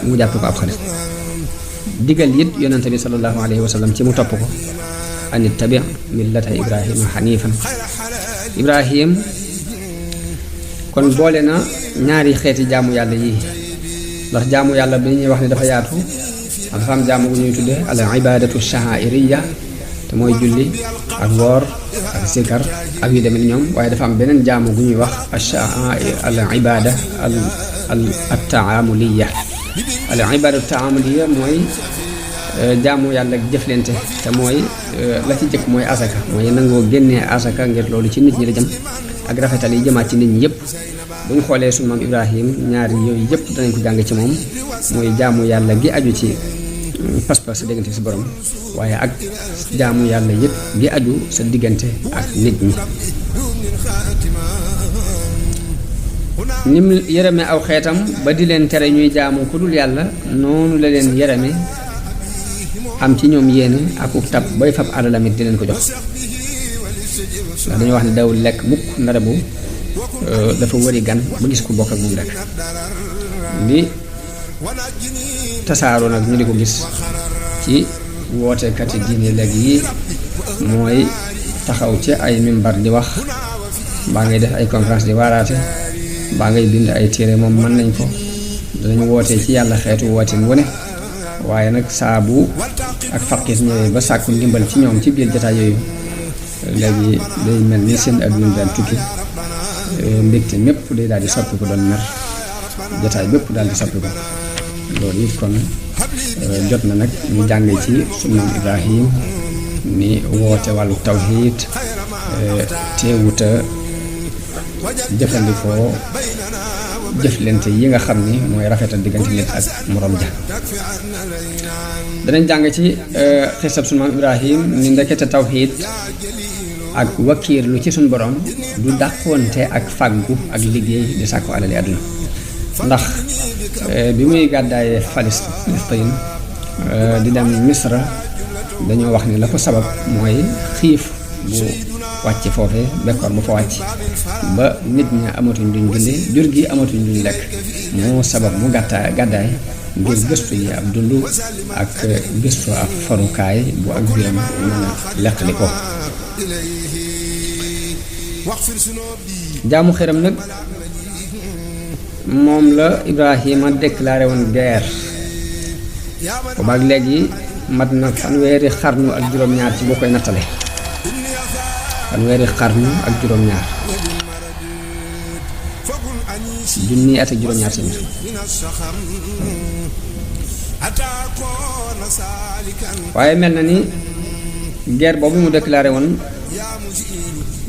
mu jàpp ko ab xarit. digal it yonente bi sallallahu alayhi wa sallam ci mu topp ko an ittabi millata ibrahima xanifan. Ibrahim kon boole na ñaari xeeti jaamu yàlla yii ndax jaamu yàlla bi ñuy wax ne dafa yaatu dafa am jaamu bu ñuy tuddee al ibadatu sha'iriyya te mooy julli ak woor ak sikar ak yu demee ñoom waaye dafa am beneen jaamu bu ñuy wax al ibada al taamuliyya. al ibada taamuliyya mooy jaamu yàlla ak jëflante te mooy la ci jëkk mooy asaka mooy nangoo génnee asaka ngir loolu ci nit ñi la jëm ak rafetal yi jëmaat ci nit ñi yëpp. bu ñu xoolee sunu maam Ibrahim ñaari yooyu yëpp danañ ko jàng ci moom mooy jaamu yàlla gi aju ci pas-pas sa diggante si borom waaye ak jaamu yàlla yëpp gi aju sa diggante ak nit ñi. nim yërëme aw xeetam ba di leen tere ñuy jaamu ku dul yàlla noonu la leen yërëme am ci ñoom yéene ak ub tab bay fab alalam it di leen ko jox ndax dañu wax ne dawul lekk mukk ndare bu dafa wëri gan ba gis ko bokk ak moom rek li tasaaroo nag ñu di ko gis ci wootekati diine léegi yi mooy taxaw ci ay mimbar di wax mbaa ngay def ay conférence di waaraate mbaa ngay bind ay téere moom mën nañ ko danañu wootee ci yàlla xeetu wootin wu ne waaye nag saabu ak faqir ñëwee ba sàkku ndimbal ci ñoom ci biir jotaay yooyu léegi day mel ni seen adduna daal tukki mbégte mépp day daal di soppi ko doon mer jotaay bépp daal di soppi ko loolu it kon jot na nag ñu jàng ci sunu maam Ibrahim ni woote wàllu tawhiid teewuta jëfandikoo jëflante yi nga xam ni mooy rafetal diggante nit ak moroom ja. danañ jàng ci xisab sunu maam Ibrahim ni ndekete tawhiid ak wakiirlu ci suñ borom du dàqoonte ak fàggu ak liggéey di sàkku alali àdduna ndax bi muy gàddaayee Palestine di dem Misra dañoo wax ni la ko sabab mooy xiif bu wàcc foofee bekkoor bu fa wàcc ba nit ñi amatuñ duñ dunde jur gi amatuñ duñ lekk moo sabab mu gàddaay ngir gëstu yi ab dund ak gëstu ab farukaay bu ak biram mën a leqali ko. jaamu xëram nag moom la Ibrahima déclaré woon guerre boobaag léegi mat na fanweeri xarnu ak juróom-ñaar ci boo koy nattale fanweeri xarnu ak juróom-ñaar junni at ak juróom-ñaar tamit waaye mel na ni guerre boobu mu déclaré woon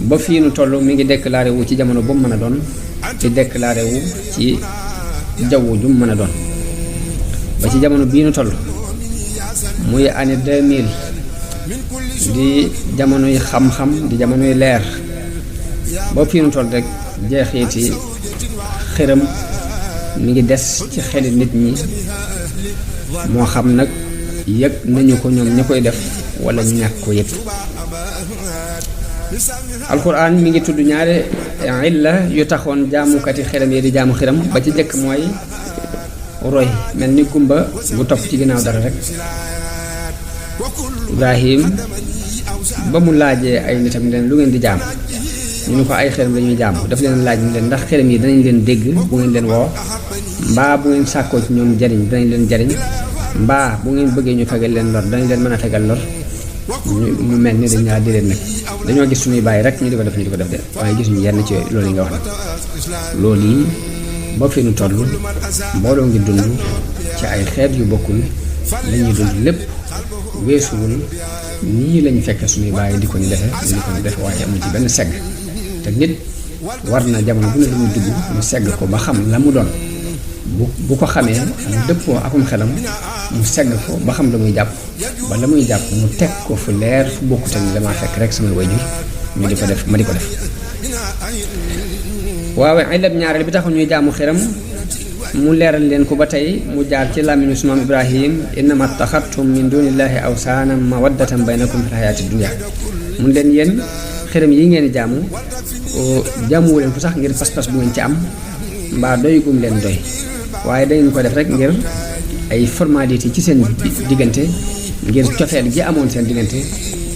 ba fii nu toll mi ngi déclaré wu ci jamono bu mu mën a doon te déclaré wu ci jaww ju mu mën a doon ba ci jamono bii nu toll muy année 2000 di jamonoy xam-xam di jamonoy leer ba fi nu toll rek jeexiti xërëm mi ngi des ci xeli nit ñi moo xam nag yëg nañu ko ñoom ña koy def wala ñu ñàkk ko yëg. alquran mi ngi tudd ñaare illa yu taxoon jaamukati xërëm yi di jaamu xërëm ba ci jëkk mooy roy mel ni gumba bu topp ci ginnaaw dara rek. Ibrahim ba mu laajee ay nitam leen lu ngeen di jaam ñu ne ko ay xërëm lañuy jaam daf leen laaj ni leen ndax xërëm yi danañ leen dégg bu ngeen leen woo mbaa bu ngeen sàkkoo ci ñoom jariñ danañ leen jariñ mbaa bu ngeen bëggee ñu fegal leen lor danañ leen mën a fegal lor mu mel ni dañ laa di leen nag dañoo gis suñuy bàyyi rek ñu di ko def de waaye gisuñu yenn ci loolu yi nga wax nag loolu yi ba fi nu toll mbooloo ngi dund ci ay xeet yu bokkul lañuy dund lépp weesuwul nii lañ fekke suñuy bàyyi di ko ñu defe ñu di ko ñu defe waaye amul ci benn segg te nit war na jamono bu ne lu muy dugg mu segg ko ba xam la mu doon bu ko xamee mu dëppoo akum xelam mu segg ko ba xam la muy jàpp ba la muy jàpp mu teg ko fu leer fu bokkute ni damaa fekk rek samay wayjur ñu di ko def ma di ko def. waaw ilab ñaareel bi taxu ñuy jaamu xeram mu leeral leen ko ba tey mu jaar ci làmmiñu sunu maam Ibrahim innama taxattum min dunillahi awsaanan mawaddatan baynakum fil hayaati dunya mun leen yéen xërëm yi ngeen jaamu jaamuwu leen ko sax ngir pas-pas bu ngeen ci am mbaa doy gum leen doy waaye dangeen ko def rek ngir ay formalité ci seen diggante ngir cofeel gi amoon seen diggante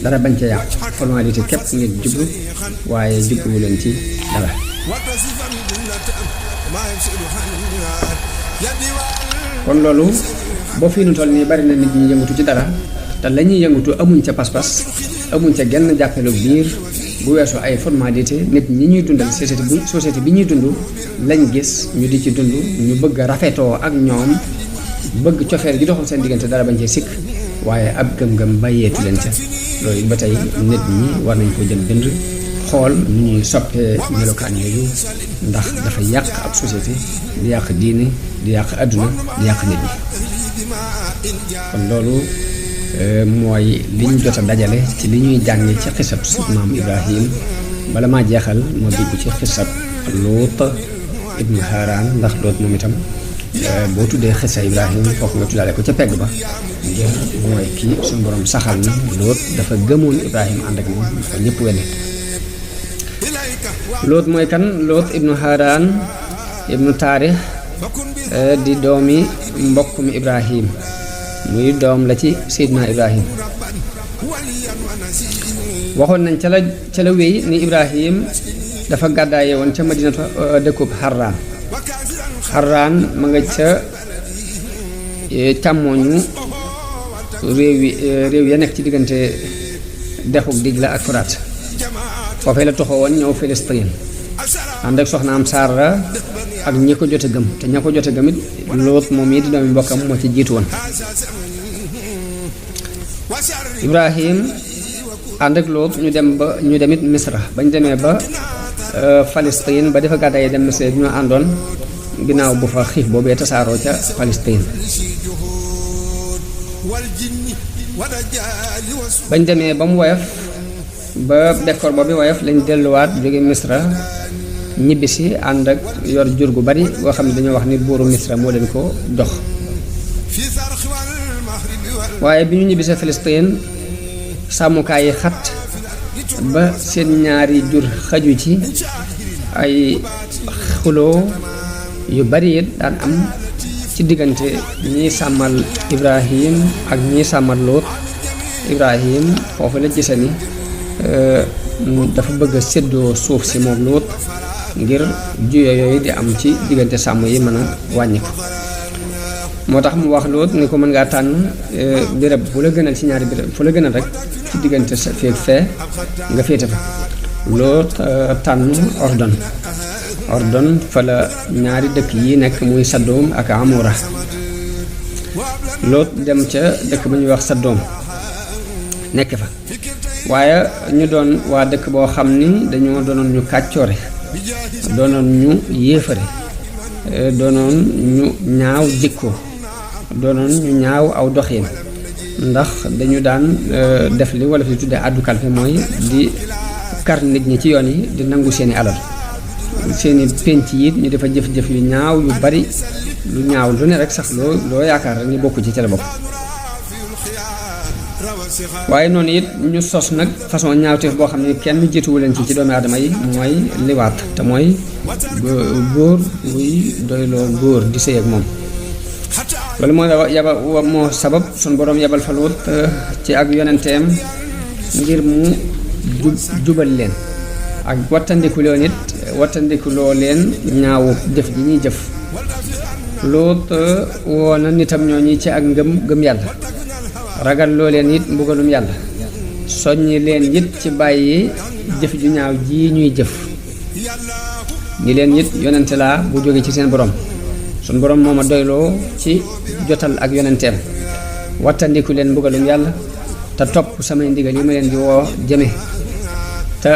dara bañ ca yàqu formalité képp ngeen jublu waaye jubluwu leen ci dara. kon loolu boo fii nu toll nii bari na nit ñi yëngatu ci dara te la ñuy yëngatu amuñ ca pas-pas amuñ ca genn jàppelu biir bu weesoo ay formalité nit ñi ñuy dundal société bi ñuy dund lañ gis ñu di ci dund ñu bëgg a rafetoo ak ñoom bëgg cofeel gi doxul seen diggante dara bañ cee sikk waaye ab gëm-gëm bàyyeetu leen ca loolu ba tey nit ñi war nañ ko jël bind xool nu ñuy soppee melokaan yooyu ndax dafa yàq ab société di yàq diine di yàq àdduna di yàq nit ñi kon loolu mooy li ñu jot a dajale ci li ñuy jànge ci xisab maam Ibrahim bala maa jeexal ma dugg ci xisab Luut ibnu Haaraan ndax Luut moom itam boo tuddee xisa Ibrahim foofu nga tuddaale ko ca pegg ba ngir mooy kii suñu borom saxal ni Luut dafa gëmoon Ibrahim ànd ak moom dafa ñëpp weddi. Luut mooy kan? Luut ibnu Haaraan ibnu Taarix di doomi mbokk mi Ibrahim muy doom la ci Seydina Ibrahim. waxoon nañ ca la wéy ni Ibrahim dafa gàddaaye woon ca Madinatu dëkkub Harraan ma nga ca càmmooñu réew ya nekk ci diggante dexuk Dijla ak Furaat foofee la toxoo woon ñëw Filistin ànd ak soxnaam Saara ak ñi ko jot a gëm te ña ko jot a gëm it Luut moom yi di doomi mbokkam moo ci jiitu woon. Ibrahim ànd ak Luut ñu demit Misra bañ demee ba Filistin ba dafa gàddaay dem Misra bi ñu àndoon ginnaaw bu fa xiif boobee tasaaroo ca Filistin bañ demee ba mu woyof ba bekkoor boobu woyof lañ delluwaat jóge Misra ñibbisi ànd ak yor jur gu bari boo xam ne dañoo wax ni buuru Misra moo leen ko jox waaye bi ñu ñibbisee Filistin sàmmukaay yi xat ba seen ñaari jur xaju ci ay xuloo yu bari it daan am ci diggante ñiy sàmmal Ibrahim ak ñiy sàmmal Luut. Ibrahim foofu la gise ni dafa bëgg a séddoo suuf si moom Luut ngir juyo yooyu di am ci diggante sàmm yi mën a wàññi ko moo tax mu wax Luut ni ko mën ngaa tànn béréb fu la gënal ci ñaari béréb fu la gënal rek ci diggante sa feeg fee nga féete fa. Luut tànn Ordon fa la ñaari dëkk yi nekk muy Saddoom ak Amora. Luut dem ca dëkk ba ñuy wax Saddoom nekk fa waaye ñu doon waa dëkk boo xam ni dañoo doonoon ñu kàccoore doonoon ñu yéefare doonoon ñu ñaaw jikko doonoon ñu ñaaw aw doxin ndax dañu daan def li wala fi tuddee addu kalfe mooy di kar nit ñi ci yoon yi di nangu seeni alal seeni penc yi ñu dafa jëf-jëf yu ñaaw yu bari lu ñaaw lu ne rek sax loo yaakaar rek ni bokku ci la bokk waaye noonu it ñu sos nag façon ñaawteef boo xam ne kenn jiituwu leen ci doomi aadama yi mooy liwaat te mooy góor buy doyloo góor di sëy ak moom loolu moo sabab sun boroom yabal fa Luut ci ak yonenteem ngir mu jubal leen ak wattandikuloo leen ñaawu jëf ji ñuy jëf Luut woona nitam ñooñu ci ak gëm yàlla ragal loo leen it mbugalum yàlla soññi leen it ci bàyyi jëf ju ñaaw ji ñuy jëf ni leen it yonente laa bu jóge ci seen borom sun borom moo ma doyloo ci jotal ak yonenteem wattandiku leen mbugalum yàlla te topp samay ndigal yi ma leen di woo jëme te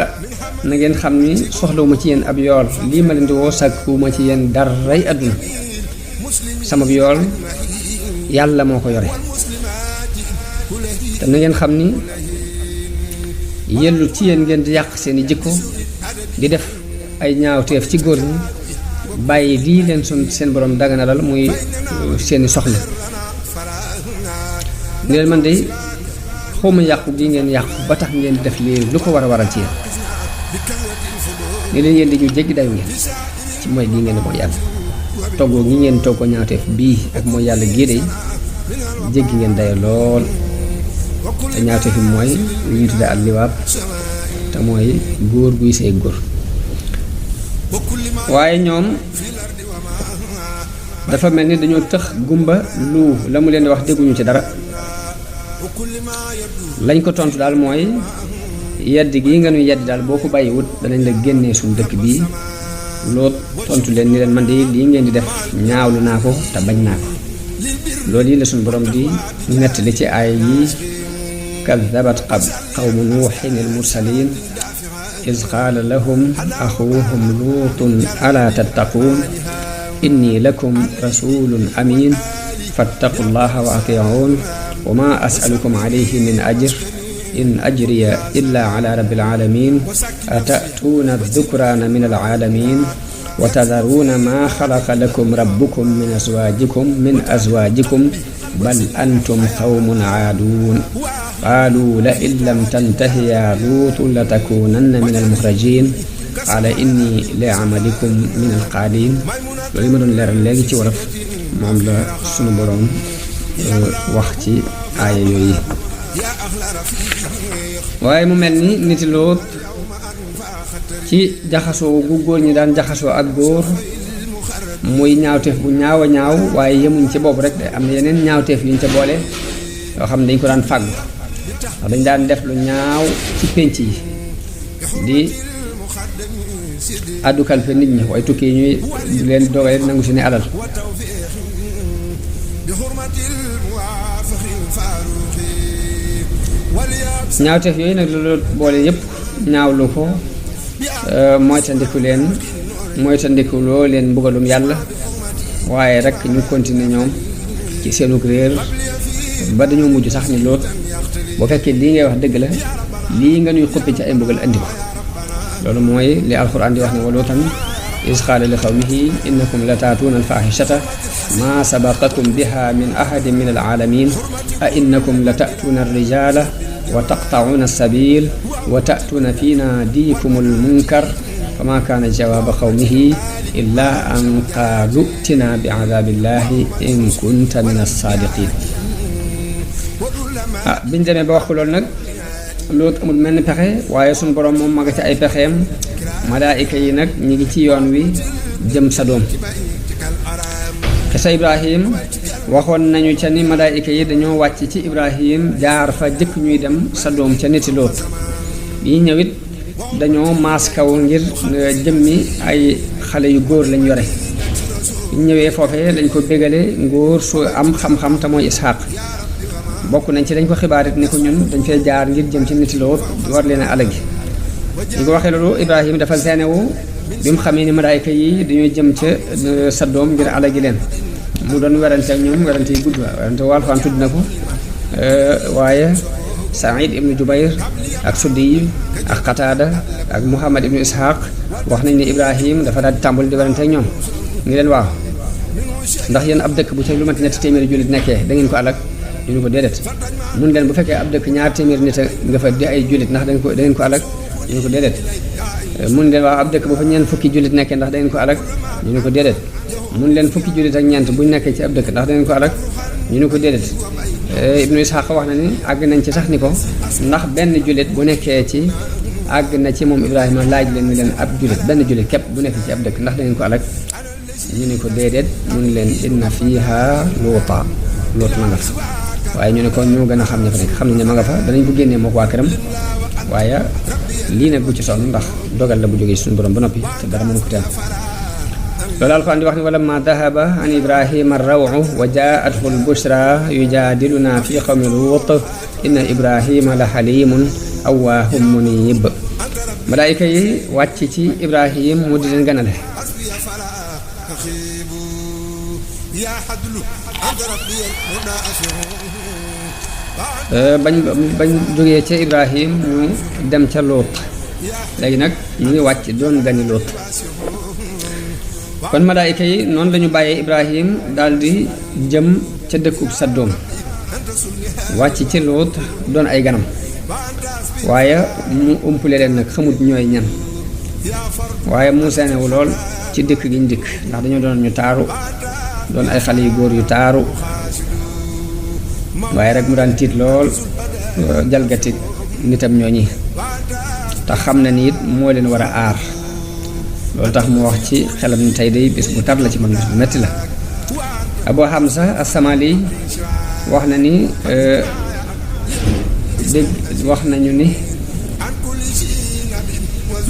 na ngeen xam ni soxlawuma ci yéen ab yool lii ma leen di woo sàkkuwuma ci yéen daray àdduna sama yool yàlla moo ko yore te na ngeen xam ni yellu ci yéen ngeen di yàq seeni jikko di def ay ñaawteef ci góor ñi bàyyi lii leen seen borom daganalal muy seeni soxla ni leen man de xawma yàqu gi ngeen yàqu ba tax ngeen def lii lu ko war a waral ci yéen ni leen yéen di ñu jéggi dayu ngeen ci mooy lii ngeen mooy yàlla toggoo gi ngeen toggoo ñaawteef bii ak mooy yàlla gii de jéggi ngeen dayo lool te ñaawteef yi mooy lu ñu tudde al liwaab te mooy góor guy sëy góor waaye ñoom dafa mel ni dañoo tëx gumba lu la mu leen di wax dégguñu ci dara lañ ko tontu daal mooy yedd gi nga nuy yedd daal boo ko bàyyiwut danañ la génnee suñu dëkk bii Luut tontu leen ni leen man de lii ngeen di def ñaawlu naa ko te bañ naa ko loolu yi la suñu borom di nettali ci aay yi kaddabat qawmu nuuhin al mursalin iz qaala lahum axuuhum luutun alaa tattaquun inni lakum rasulun amin fattaqu llaha wa atiicuun wa ma asalukum alayhi min ajr in ajriya illa ala rabbil alamin atatuuna dhukraana min alalamin wa tadaruuna ma xalaqa lakum rabbukum min azwajikum bal antum qawmun aaduun qaalu la in lam tantahi yaa luutu la takuunanna min almuxrajin qaala inni li amalikum min alqaaliin loolu yi ma doon leeral léegi ci wolof moom la sunu boroom wax ci aaya yooyu waaye mu mel ni niti Luut ci jaxasoo gu góor ñi daan jaxasoo ak góor muy ñaawteef bu ñaaw a ñaaw waaye yemuñ ci boobu rek de am na yeneen ñaawteef yuñ ca boole yoo xam ne dañ ko daan fàggu ndax dañ daan def lu ñaaw ci pénc yi di àddu kalfe nit ñi waaye tukki yi ñuy leen dogale nangu seeni alal ñaawteef yooyu nag loolu boole yépp ñaawlu ko moytandiku loo leen mbugalum yàlla waaye rek ñu continuer ñoom ci seenu réer ba dañoo mujj sax ni Luut bu fekkee lii ngay wax dëgg la lii nga nuy xuppi ci ay mbugal andi ko loolu mooy li alxuraan di wax ne wa Luutan iz qaala li qawmihi innakum la taatuuna alfaaxishata maa sabaqakum biha min ahadin min alaalamin a innakum la taatuuna alrijala wa taqta'uuna alsabil wa ta'tuuna fi naadikum almunkar fama kaana jawaaba qawmihi illa an qaalu i'tinaa bi adaabillahi in kunta min alsaadiqin biñ demee ba wax ko loolu nag Luut amul mel ni pexe waaye suñu borom moom ma nga ci ay pexeem malaayika yi nag ñi ngi ci yoon wi jëm Sadoom sa Ibrahim waxoon nañu ca ni malaayika yi dañoo wàcc ci Ibrahim jaar fa jëkk ñuy dem Sadoom ca niti Luut yi ñëwit dañoo maas kaw ngir jëmmi ay xale yu góor lañ yore ñu ñëwee foofee dañ ko bégale ngóor su am xam-xam te mooy Isxaaq bokk nañ ci dañ ko xibaarit ni ko ñun dañ fee jaar ngir jëm ci niti Luut war leen a alagi ñu ko waxee loolu Ibrahim dafa seenewu bi mu xamee ni malaayka yi dañoo jëm ca Sadoom ngir alagi leen mu doon werante ak ñoom werante yi gudd werante Alxuraan tudd na ko waaye Saïd ibnu Jubayr ak Suddi ak Qataada ak Muhammad ibnu Ishaq wax nañ ne Ibrahim dafa daal di tàmbali di werante ak ñoom ngi leen waaw ndax yéen ab dëkk bu ca lu mat ñetti téeméeri jullit nekkee da ngeen ko alak ñu ne ko déedéet mun leen bu fekkee ab dëkk ñaar téeméeri nit a nga fa di ay jullit ndax da ngeen ko alak ñu ne ko déedéet mun leen waaw ab dëkk bu fa ñeent fukki jullit nekkee ndax da ngeen ko alak ñu ne ko déedéet mun leen fukki jullit ak ñeent buñ nekkee ci ab dëkk ndax da ngeen ko alak ñu ne ko déedéet Ibnu Ishaq wax na ni àgg nañ ci sax ni ko ndax benn jullit bu nekkee ci àgg na ci moom Ibrahima laaj leen ni leen ab jullit benn jullit képp bu nekk ci ab dëkk ndax da ngeen ko alak ñu ne ko déedéet mun leen inna fiha luuta loot ma nga fa waaye ñu ne ko ñoo gën a xam ña fa nekk xam nañ ne ma nga fa danañ ko génnee moo ko waa këram waaye lii nag bu ci sonn ndax dogal la bu jógee suñu borom ba noppi te dara mënu ko teel loolu alquran di wax ni wala ma dahaba an ibrahima rawu wa jaathu lbushra yujadiluna fi qawmi luut inna ibrahima la xalimun awwaahum munib malaayika yi wàcc ci Ibrahim mu di leen ganale bañ jógee ca Ibrahim ñu dem ca Luut léegi nag ñu ngi wàcc doon gani Luut kon malaayika yi noonu lañu bàyyee Ibrahim daldi jëm ca dëkkub Saddoom wàcc ci Luut doon ay ganam waaye mu umpule leen nag xamut ñooy ñan waaye mu seenewu lool ci dëkk gi ñu dikk ndax dañoo doon ñu taaru doon ay xale yu góor yu taaru waaye rek mu daan tiit lool jalgati nitam ñooñi te xam na ni it moo leen war a aar loolu tax mu wax ci xelam ni tey day bis bu tar la ci man bis bu metti la Abu Hamza as-Samali wax na ni dégg wax nañu ni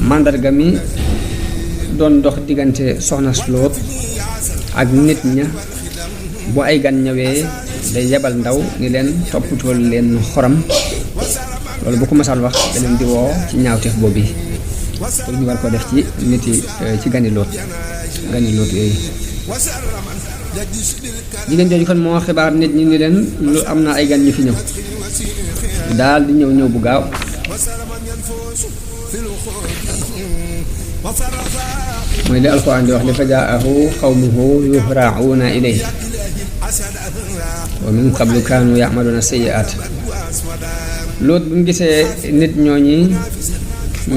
màndarga mi doon dox diggante soxna Luut ak nit ña bu ay gan ñëwee day yebal ndaw ni leen toppatool leen xoram loolu bu ko masaan wax da leen di woo ci ñaawteef boobu yi pour ñu war ko def ci nit yi ci gani Luut yooyu jigéen jooju kon moo xibaar nit ñi ni leen lu am na ay gan ñu fi ñëw daal di ñëw bu gaaw mooy li alxuraan di wax li fa jaahu xawmuhu yuhra'una ilayhi wa min qablu kaanu ya'maluna sayyi'at Luut bu mu gisee nit ñooñi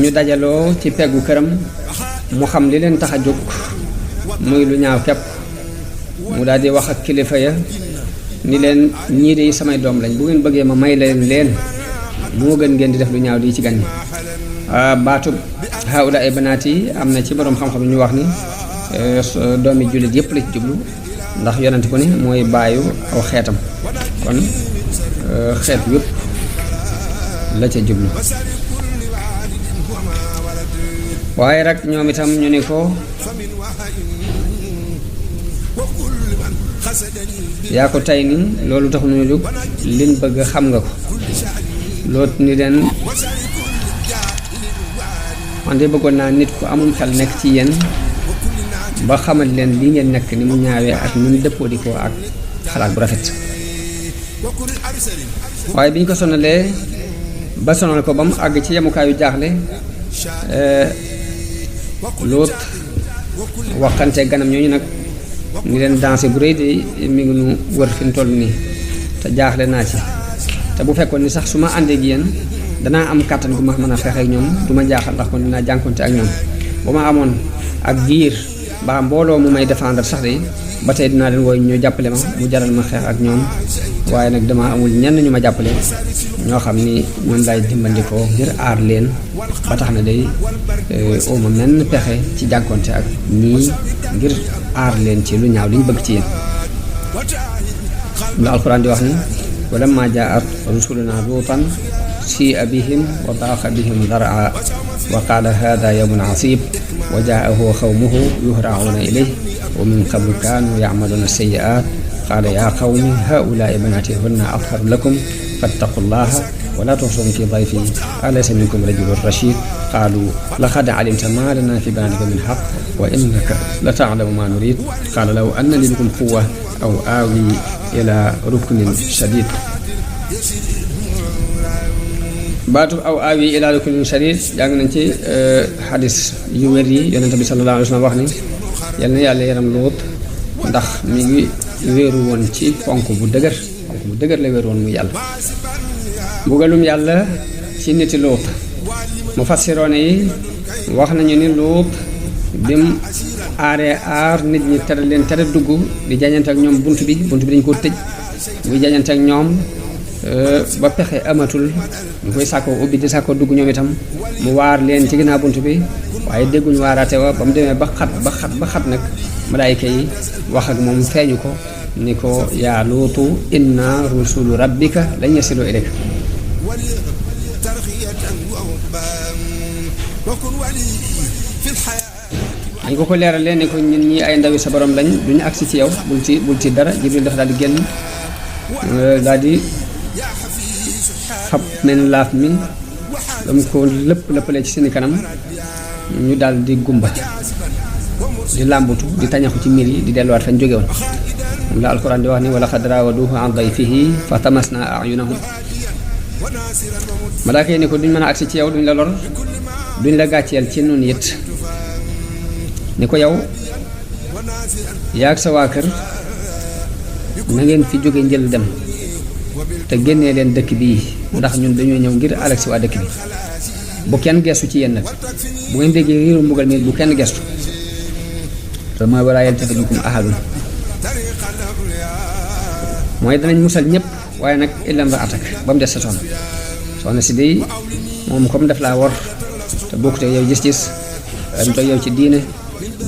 ñu dajaloo ci peggu këram mu xam li leen tax a jóg muy lu ñaaw képp mu daal di wax ak kilifa ya ni leen ñii de samay doom lañ bu ngeen bëggee ma may leen moo gën ngeen di def lu ñaaw di ci gan ñi baatub haula ay banaat yi am na ci boroom xam-xam ñu wax ni doomi jullit yépp la ci jublu ndax yonent ko ni mooy baayu aw xeetam kon xeet yépp la ca jublu waaye rek ñoom itam ñu ni ko yaa ko tey ni loolu tax ñu jóg liñ bëgg xam nga ko Luut ni leen man de bëggoon naa nit ku amum xel nekk ci yéen ba xamal leen li ngeen nekk ni mu ñaawee ak ni mu dëppoo di ko ak xalaat bu rafet waaye bi ñu ko sonalee ba sonal ko ba mu àgg ci yemukaayu jaaxle Luut waxante ganam ñooñu nag ngi leen dansé bu rëy de mi ngi nu wër fi mu toll nii te jaaxle naa ci te bu fekkoon ni sax su ma àndee ak yéen danaa am kàttan gu ma mën a fexe ak ñoom du ma jaaxal ndax kon dinaa jànkonte ak ñoom bu ma amoon ak giir mbaa mbooloo mu may défendre sax de ba tey dinaa leen wooy ñoo jàppale ma mu jaral ma xeex ak ñoom waaye nag dama amul ñenn ñu ma jàppale ñoo xam ni ñoom laay dimbandikoo ngir aar leen ba tax na day oma menn pexe ci jànkonte ak ñii ngir aar leen ci lu ñaaw li ñu bëgg ci yéen lu alxuraan di wax ni walamma jaa'at rusuluna luutan sii'a bihim wa daaqa bihim dar'a wa qaala haadha yawmun asiib wa jaa'ahu qawmuhu yuhra'una ilayhi wa min qablu kaanu ya'maluuna sayyi'aat qaala yaa qawmi haa'ulaa'i banaatii hunna atharu lakum fattaqullaaha wa laa tuxzunii fii dayfii alaysa minkum rajulun rashiid qaaluu laqad 'alimta maa lanaa fii banaatika min haqq wa innaka la ta'lamu maa nuriid qaala law anna lii bikum quwwatan aw aawii ilaa ruknin shadiid baatu aw aawi ilaa rukunin shadiid jàng nañ ci xadis yu wér yi yonent bi sallallahu alayhi wa sallam wax ni yal na yàlla yaram Luut ndax mi ngi wéeru woon ci ponk bu dëgër la wéeru woon muy yàlla. mbugalum yàlla ci niti Luut mufassiroone yi wax nañu ni Luut bim aaree aar nit ñi tere dugg di jañante ak ñoom bunt bi dañ koo tëj muy jañante ak ñoom ba pexe amatul ñu koy sàkkoo ubbi di sàkkoo dugg ñoom itam mu waar leen ci ginnaaw bunt bi waaye dégguñu waaraate wa ba mu demee ba xat nag malaayika yi wax ak moom feeñu ko ni ko yaa Luutu inna rusulu rabbika lan yasilu ilayka dañ ko leeralee ne ko ñun ñi ay ndawi sa borom lañ duñu agsi ci yow bul ci dara. Jibril dafa daal di génn daal di fab men laaf mi dam ko lëppale ci seeni kanam ñu daal di gumba di làmbutu di tañaxu ci miir yi di delluwaat fañ jóge woon. moom la alquran di wax ni wala xad raawaduhu an dayfihi fa tamasna ayunahum. malaaka yi ni ko duñ mën a agsi ci yow duñ la lor duñ la gàcceel ci nun it ni ko yow yaag sa waa kër na ngeen fi jóge njël dem te génnee leen dëkk bii ndax ñun dañoo ñëw ngir alak si waa dëkk bi. bu kenn gestu ci yéen nag bu ngeen déggee riiru mbugal mi bu kenn gestu te mooy walaa yaltafit minkum ahadun mooy danañ musal ñëpp waaye nag illam ra atak ba mu des sa soxna si day moom comme daf laa war te bokkute yow gis-gis am to yow ci diine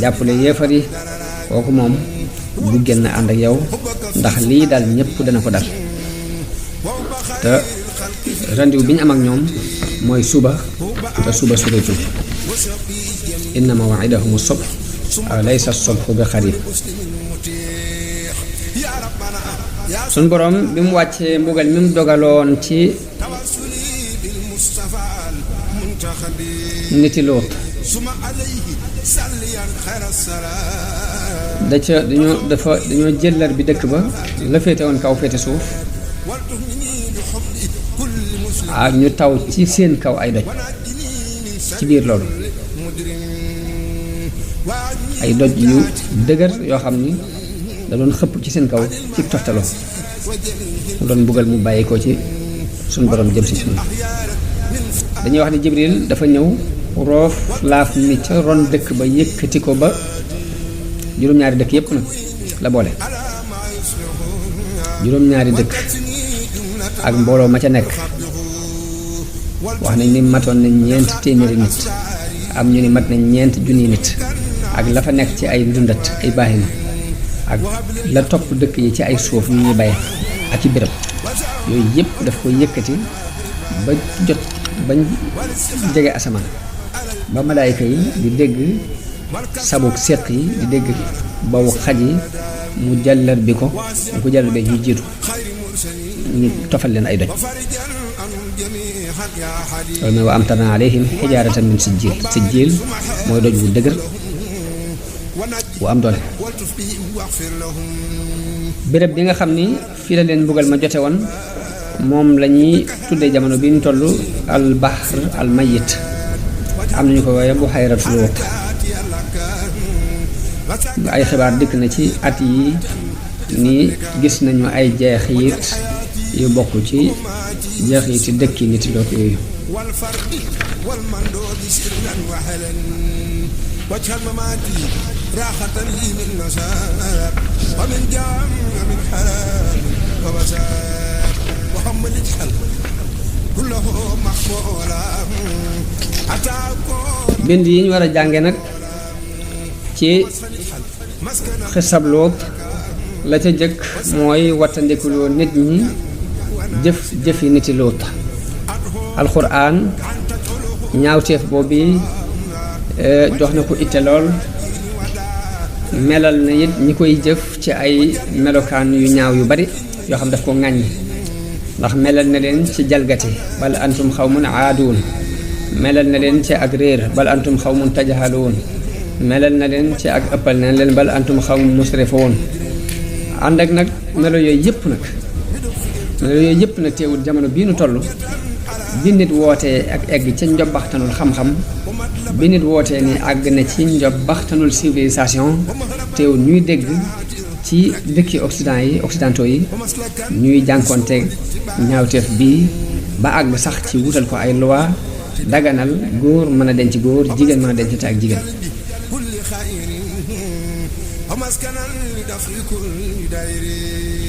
jàppale yéefar yi kooku moom bu génn ànd ak yow ndax lii daal ñëpp dana ko dal. te rendez-vous bi ñu am ak ñoom mooy suba te suba sureetul inna maw'idahum as-subh aw laysa as-subhu bi qarib. suñ boroom bi mu wàccee mbugal mi mu dogaloon ci niti Luut dañoo jëllar bi dëkk ba la féete woon kaw féete suuf ak ñu taw ci seen kaw ay doj ci biir loolu ay doj yu dëgër yoo xam ni da doon xëpp ci seen kaw ci toftaloo mu doon mbugal mu bàyyi ko ci suñ borom jëm si suñu dañuy wax ni Jibril dafa ñëw roof laaf mi ca ron dëkk ba yëkkati ko ba juróom-ñaari dëkk yépp nag la boole juróom-ñaari dëkk ak mbooloo ma ca nekk wax nañ ni matoon nañ 4 téeméeri nit am ñu ni mat nañ 4 junni nit ak la fa nekk ci ay dundat ay baaxin ak la topp dëkk yi ci ay suuf yu ñuy baye ak ci béréb yooyu yépp daf ko yëkkati ba jot bañ jege asamaan ba malaayika yi di dégg sabuk séq yi di dégg bawu xaj yi mu jàllar bi ko mu ko jàllar bi ñu jiitu ñu tofal leen ay doj loolu mooy wa amtarna alayhim xijaaratan min sijjiil mooy doj bu dëgër bu am doole. béréb bi nga xam ni fii la leen mbugal ma jote woon moom la ñuy tuddee jamono bi ñu toll al bahr al mayit am nañu ko waaye bu xayratu Luut. ay xibaar dikk na ci at yi ni gis nañu ay jeexit yu bokk ci jeexiti dëkki nit Luut yooyu. bind yi ñu war a jànge nag ci xisab Luut la ca jëkk mooy wattandikuloo nit ñi jëfi niti Luut. alxuraan ñaawteef boobu jox na ko itte lool melal na it ñi koy jëf ci ay melokaan yu ñaaw yu bari yoo xam daf ko ŋàññi ndax melal na leen ci jalgati bal antum xawmun aaduun melal na leen ci ak réer bal antum xawmun tajhaluun melal na leen ci ak ëppal na leen bal antum xawmun musrifuun ànd ak nag melo yooyu yépp nag yooyu yëpp nag teewul jamono bii nu toll bi nit wootee ak egg ca njobbaxtanul xam-xam bi nit wootee ni àgg na ci njobbaxtanul civilisation teewul ñuy dégg ci dëkki occidentaux yi ñuy jànkoonteeg ñaawteef bii ba àgg sax ci wutal ko ay loi daganal góor mën a denc góor jigéen mën a dencante ak jigéen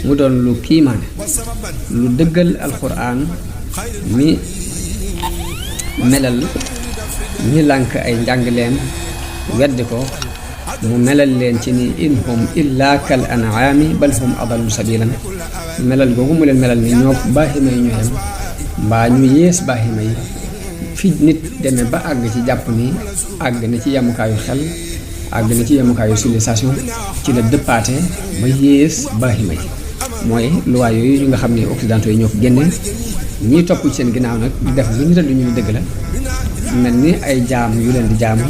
mu doon lu kiimaane lu dëggal alxuraan mi melal ñi lànk ay njàngleem weddi ko mu melal leen ci ni in hum illa kal an'aami bal hum adallu sabilan melal googu mu leen melal ni ñoo baaxima yi ñu xem mbaa ñu yées baaxima yi fi nit demee ba àgg ci jàpp ni àgg na ci yemukaayu xel àgg na ci yemukaayu civilisation ci la dëppaate ba yées baaxima yi mooy luwaa yooyu ñu nga xam ne occidentaux yi ñoo ko génne ñiy topp ci seen ginnaaw nag def lu ñu lu ñu dëgg la mel ni ay jaam yu leen di jaamu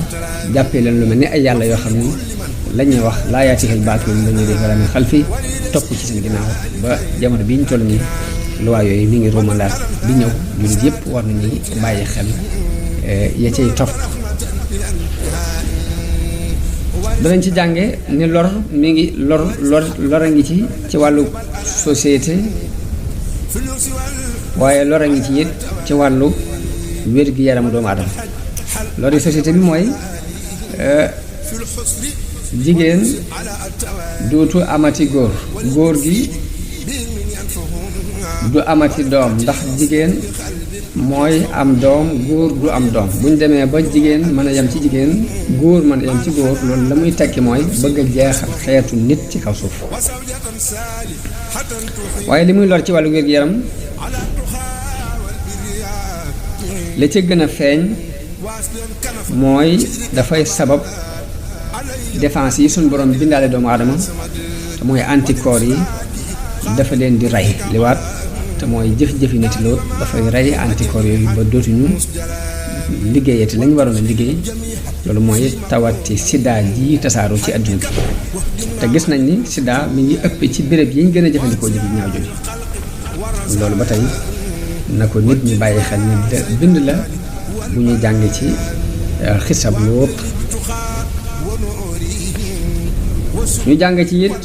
jàppee leen lu mel ni ay yàlla yoo xam ni la ñuy wax laa yaatihil baatil min bayni yadayhi wa laa min xalfihi topp ci seen ginnaaw ba jamono bi ñu toll nii luwaa yooyu mi ngi romandaat di ñëw ñun yëpp war nañuy bàyyi xel ya cay topp. danañ ci jànge ni lor mi ngi lor a ngi ci wàllu société waaye lor a ngi ci it ci wàllu wér-gi-yaramu doomu aadama lor yi société bi mooy jigéen dootu amati góor gi du amati doom ndax jigéen mooy am doom góor du am doom bu ñu demee ba jigéen mën a yem ci jigéen góor mën a yem ci góor loolu la muy tekki mooy bëgg a jeexal xeetu nit ci kaw suuf waaye li muy lor ci wàllu wér-gu-yaram la ca gën a feeñ mooy dafay sabab défense yi suñu borom bindaale doomu aadama te mooy anticorps yi dafa leen di rey liwaat te mooy jëf-jëfi nit lool dafay rey anticorps yooyu ba dootuñu liggéeyati lañ waroon a liggéey loolu mooy tawati sida ji tasaaroo ci adduna bi te gis nañ ni sida mi ngi ëpp ci béréb yi ñu gën a jëfandikoo jëf ñaaw jooju loolu ba tey na ko nit ñi bàyyi xel ni bind la bu ñuy jàng ci xisab Luut ñu jàng ci it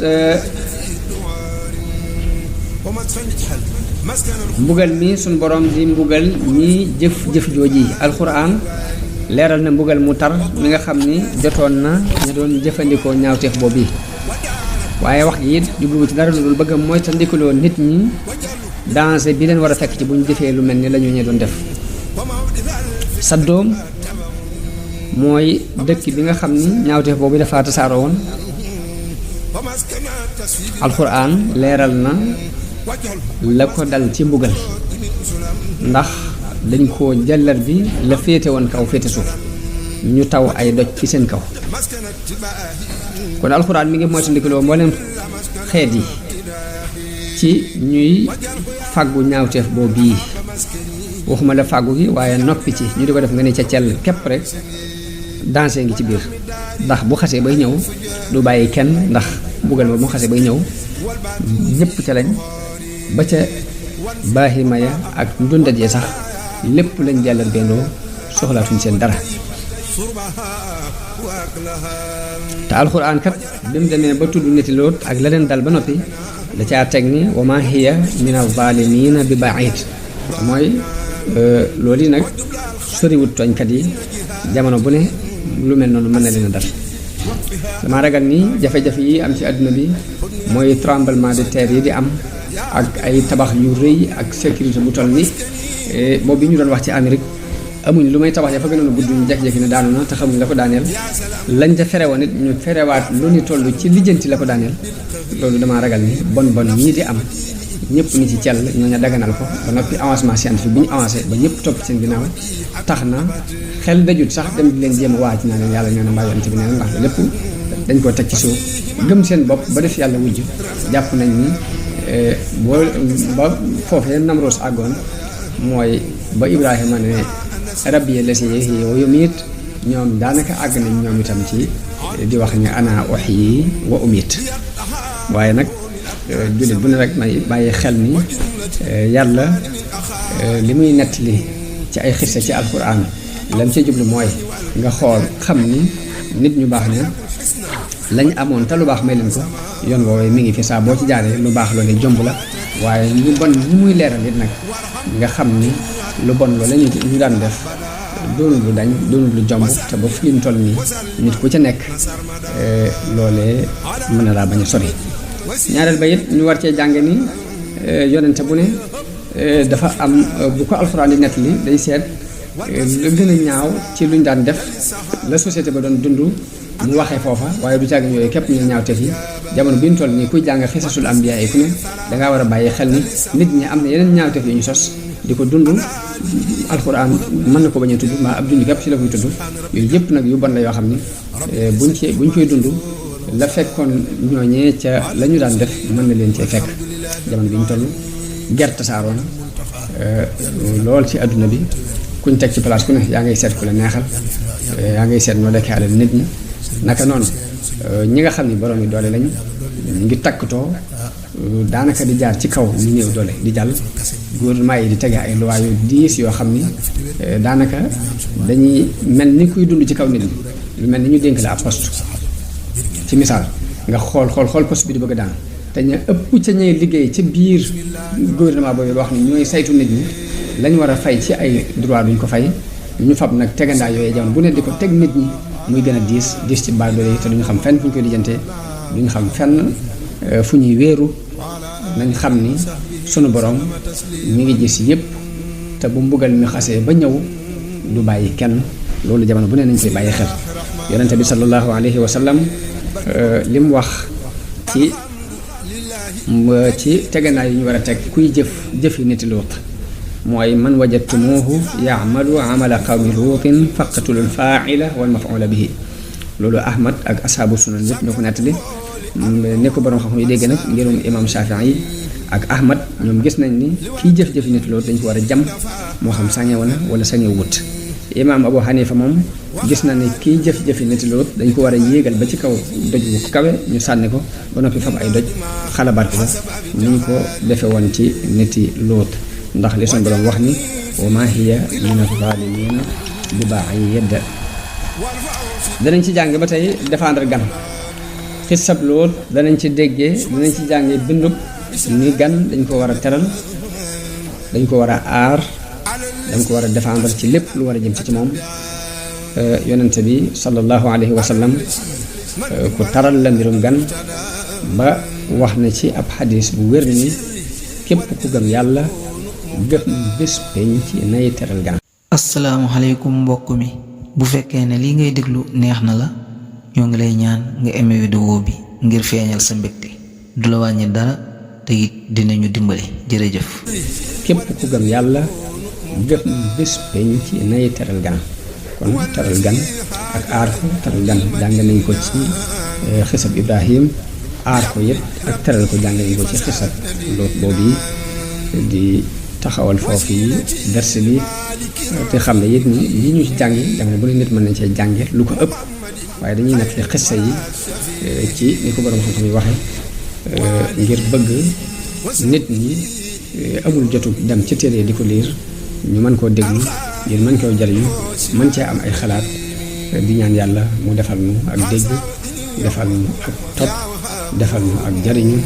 mbugal mi suñ borom di mbugal ñi jëf jooji alxuraan leeral na mbugal mu tar mi nga xam ni jotoon na ña doon jëfandikoo ñaawteef boobu yi waaye wax gi it jubluwu ci dara lu dul bëgg a moytandikuloo nit ñi danger bi leen war a fekk ci bu ñu defee lu mel ni la ñu ñee doon def Saddoom mooy dëkk bi nga xam ni ñaawteef boobu dafa tasaaroo woon alxuraan leeral na la ko dal ci mbugal ndax dañ koo jàllar bi la féete woon kaw féete suuf ñu taw ay doj ci seen kaw kon alxuraan mi ngi moytandikuloo mboolem xeet yi ci ñuy fàggu ñaawteef boobu bii waxuma la fàggu gi waaye noppi ci ñu di ko def nga ne ca cell képp rek danger ngi ci biir ndax bu xasee bay ñëw du bàyyi kenn ndax mbugal ba mu xasee bay ñëw ñëpp ca lañ ba ca baaxima ya ak ndundat ya sax lépp lañ jàllar bendoo soxlaatuñ seen dara te alxuraan kat bi mu demee ba tudd niti Luut ak la leen dal ba noppi da caa teg ni wa ma hiya min az-zaalimiina bi ba'iid mooy loolu yi nag soriwut tooñkat yi jamono bu ne lu mel noonu mën na leen a dal dama ragal ni jafe-jafe yi am ci àdduna bi mooy tremblement de terre yi di am ak ay tabax yu rëy ak sécurité bu toll ni boobu bi ñu doon wax ci Amérique amuñ lu may tabax ya fa gënoon a gudd ñu jekki-jekki ne daanu na te xamuñ la ko daaneel lañ ca ferewoon it ñu ferewaat lu ni toll ci lijjanti la ko daaneel loolu dama ragal ni bon ñii di am ñëpp ni ci cell ñooñu daganal ko ba noppi avancement scientifique bi ñu avancé ba ñëpp topp seen ginnaaw tax na xel dajut sax dem di leen jéem a waaj naa leen yàlla ñoo ne mbaa yonte bi nee na ndax lépp dañ koo teg ci suuf gëm seen bopp ba def yàlla wujj jàpp nañ ni boo ba foofee Namroos àggoon mooy ba Ibrahima ne rabbi allazii yuhyi wa yumiit ñoom daanaka àgg nañ ñoom itam ci di wax ni ana uhyi wa umiit waaye nag jullit bu ne rek may bàyyi xel ni yàlla li muy nettali ci ay xissa ci alxuraan lam ca jublu mooy nga xool xam ni nit ñu baax ne lañ amoon te lu baax may leen ko yoon woowee mi ngi fi saa boo ci jaaree lu baax loolu jomb la waaye lu bon li muy leeral it nag nga xam ni lu bon loolu ñu daan def doonul lu dañ doonul lu jomb te ba fi ñu toll nii nit ku ca nekk loolee mën na laa bañ a sori. ñaareel ba it ñu war cee jànge ni yonente bu ne dafa am bu ko alxuraan di nettali day seet lu gën a ñaaw ci luñ daan def la société ba doon dund mu waxee foofa waaye du caagin yooyu képp ñu ñaaw te fi jamono bi ñu toll nii kuy jàng xisasul ambiya yi ku ne dangaa war a bàyyi xel ni nit ñi am na yeneen ñaawteef yu ñu sos di ko dund alxuraan mën na ko bañ a tudd maa ab dund képp ci la koy tudd yooyu yëpp nag yu bon la yoo xam ni buñ koy dund la fekkoon ñooñee ca la ñu daan def mën na leen cee fekk jamono bi ñu toll gerte tasaaroon lool ci àdduna bi kuñ teg ci place ku ne yaa ngay seet ku la neexal yaa ngay seet noo dekkee alal nit ñi naka noonu ñi nga xam ni borom yi doole lañ ñu ngi takkatoo daanaka di jaar ci kaw ñu néew doole di jàll gouvernement yi di tege ay loi yu diis yoo xam ni daanaka dañuy mel ni kuy dund ci kaw nit ñi lu mel ni ñu dénk la ab poste ci misaal nga xool poste bi di bëgg a daan te ñu ëpp ca ñay liggéey ca biir gouvernement boobu wax ni ñooy saytu nit ñi lañ war a fay ci ay droit duñ ko fay ñu fab nag tegandaa yooyu jamono bu ne di ko teg nit ñi muy gën a diis ci baal doole yi te duñu xam fenn fu ñu koy lijjantee duñu xam fenn fu ñuy wéeru nañ xam ni sunu borom mi ngi gis yépp te bu mbugal mi xasee ba ñëw du bàyyi kenn loolu jamono bu ne nañ koy bàyyi xel yonente bi sallallahu alayhi wa sallam li mu wax ci tegandaay yu ñu war a teg kuy jëfi niti Luut mooy man wajadtumuuhu yaamalu amala qawmi luutin faqtulul faaila wal mafuula bihi loolu Ahmad ak asxaabu sunan yëpp ñoo ko nettali ne ko borom xam-xam yi dégg nag ngirum imam Shafii yi ak Ahmad ñoom gis nañ ni kiy jëf-jëfi niti Luut dañ ko war a jam moo xam sañewu na wala sañewu wut imaam Abu Hanifa moom gis na ne kiy jëf-jëfi niti Luut dañ ko war a yéegal ba ci kaw doj bu kawe ñu sànni ko ba noppi fab ay doj xalabaat ko ni ñu ko defe woon ci niti Luut ndax li son borom wax ni wa ma hiya min az-zaalimiina bi ba'iid danañ ci jàng ba tey défendre gan xisab Luut danañ ci jàngee bindub ni gan dañ ko war a teral dañ ko war a aar dañ ko war a défendre ci lépp lu war a jëm ci moom yonente bi sallallahu alayhi wa sallam ku taral la mbirum gan ba wax na ci ab xadis bu wér ni képp ku gëm yàlla gëm bés penc nay teral gan. asalaamaaleykum mbokk mi bu fekkee ne lii ngay déglu neex na la ñoo ngi lay ñaan nga aimé vidéo bi ngir feeñal sa mbégte du la wàññi dara te it dinañu dimbali jërëjëf. képp ku gëm yàlla gëm bés penc nay teral gan kon teral gan ak aar ko teral gan jàng nañ ko ci xisab Ibrahim aar ko yëpp ak teral ko jàng nañ ko ci xisab Luut boobu di taxawal foofu yi ders bi te xam ne it ni lii ñu ci jàng bu ne nit mën nañ cee jànge lu ko ëpp waaye dañuy nekk xissa yi ci ni ko borom xam-xam yi waxe ngir bëgg nit ñi amul jotu dem ci téere di ko liir ñu mën koo déglu ngir mën koo jariñu mën cee am ay xalaat di ñaan yàlla mu defal nu ak dégg defal nu ak topp defal nu ak jariñu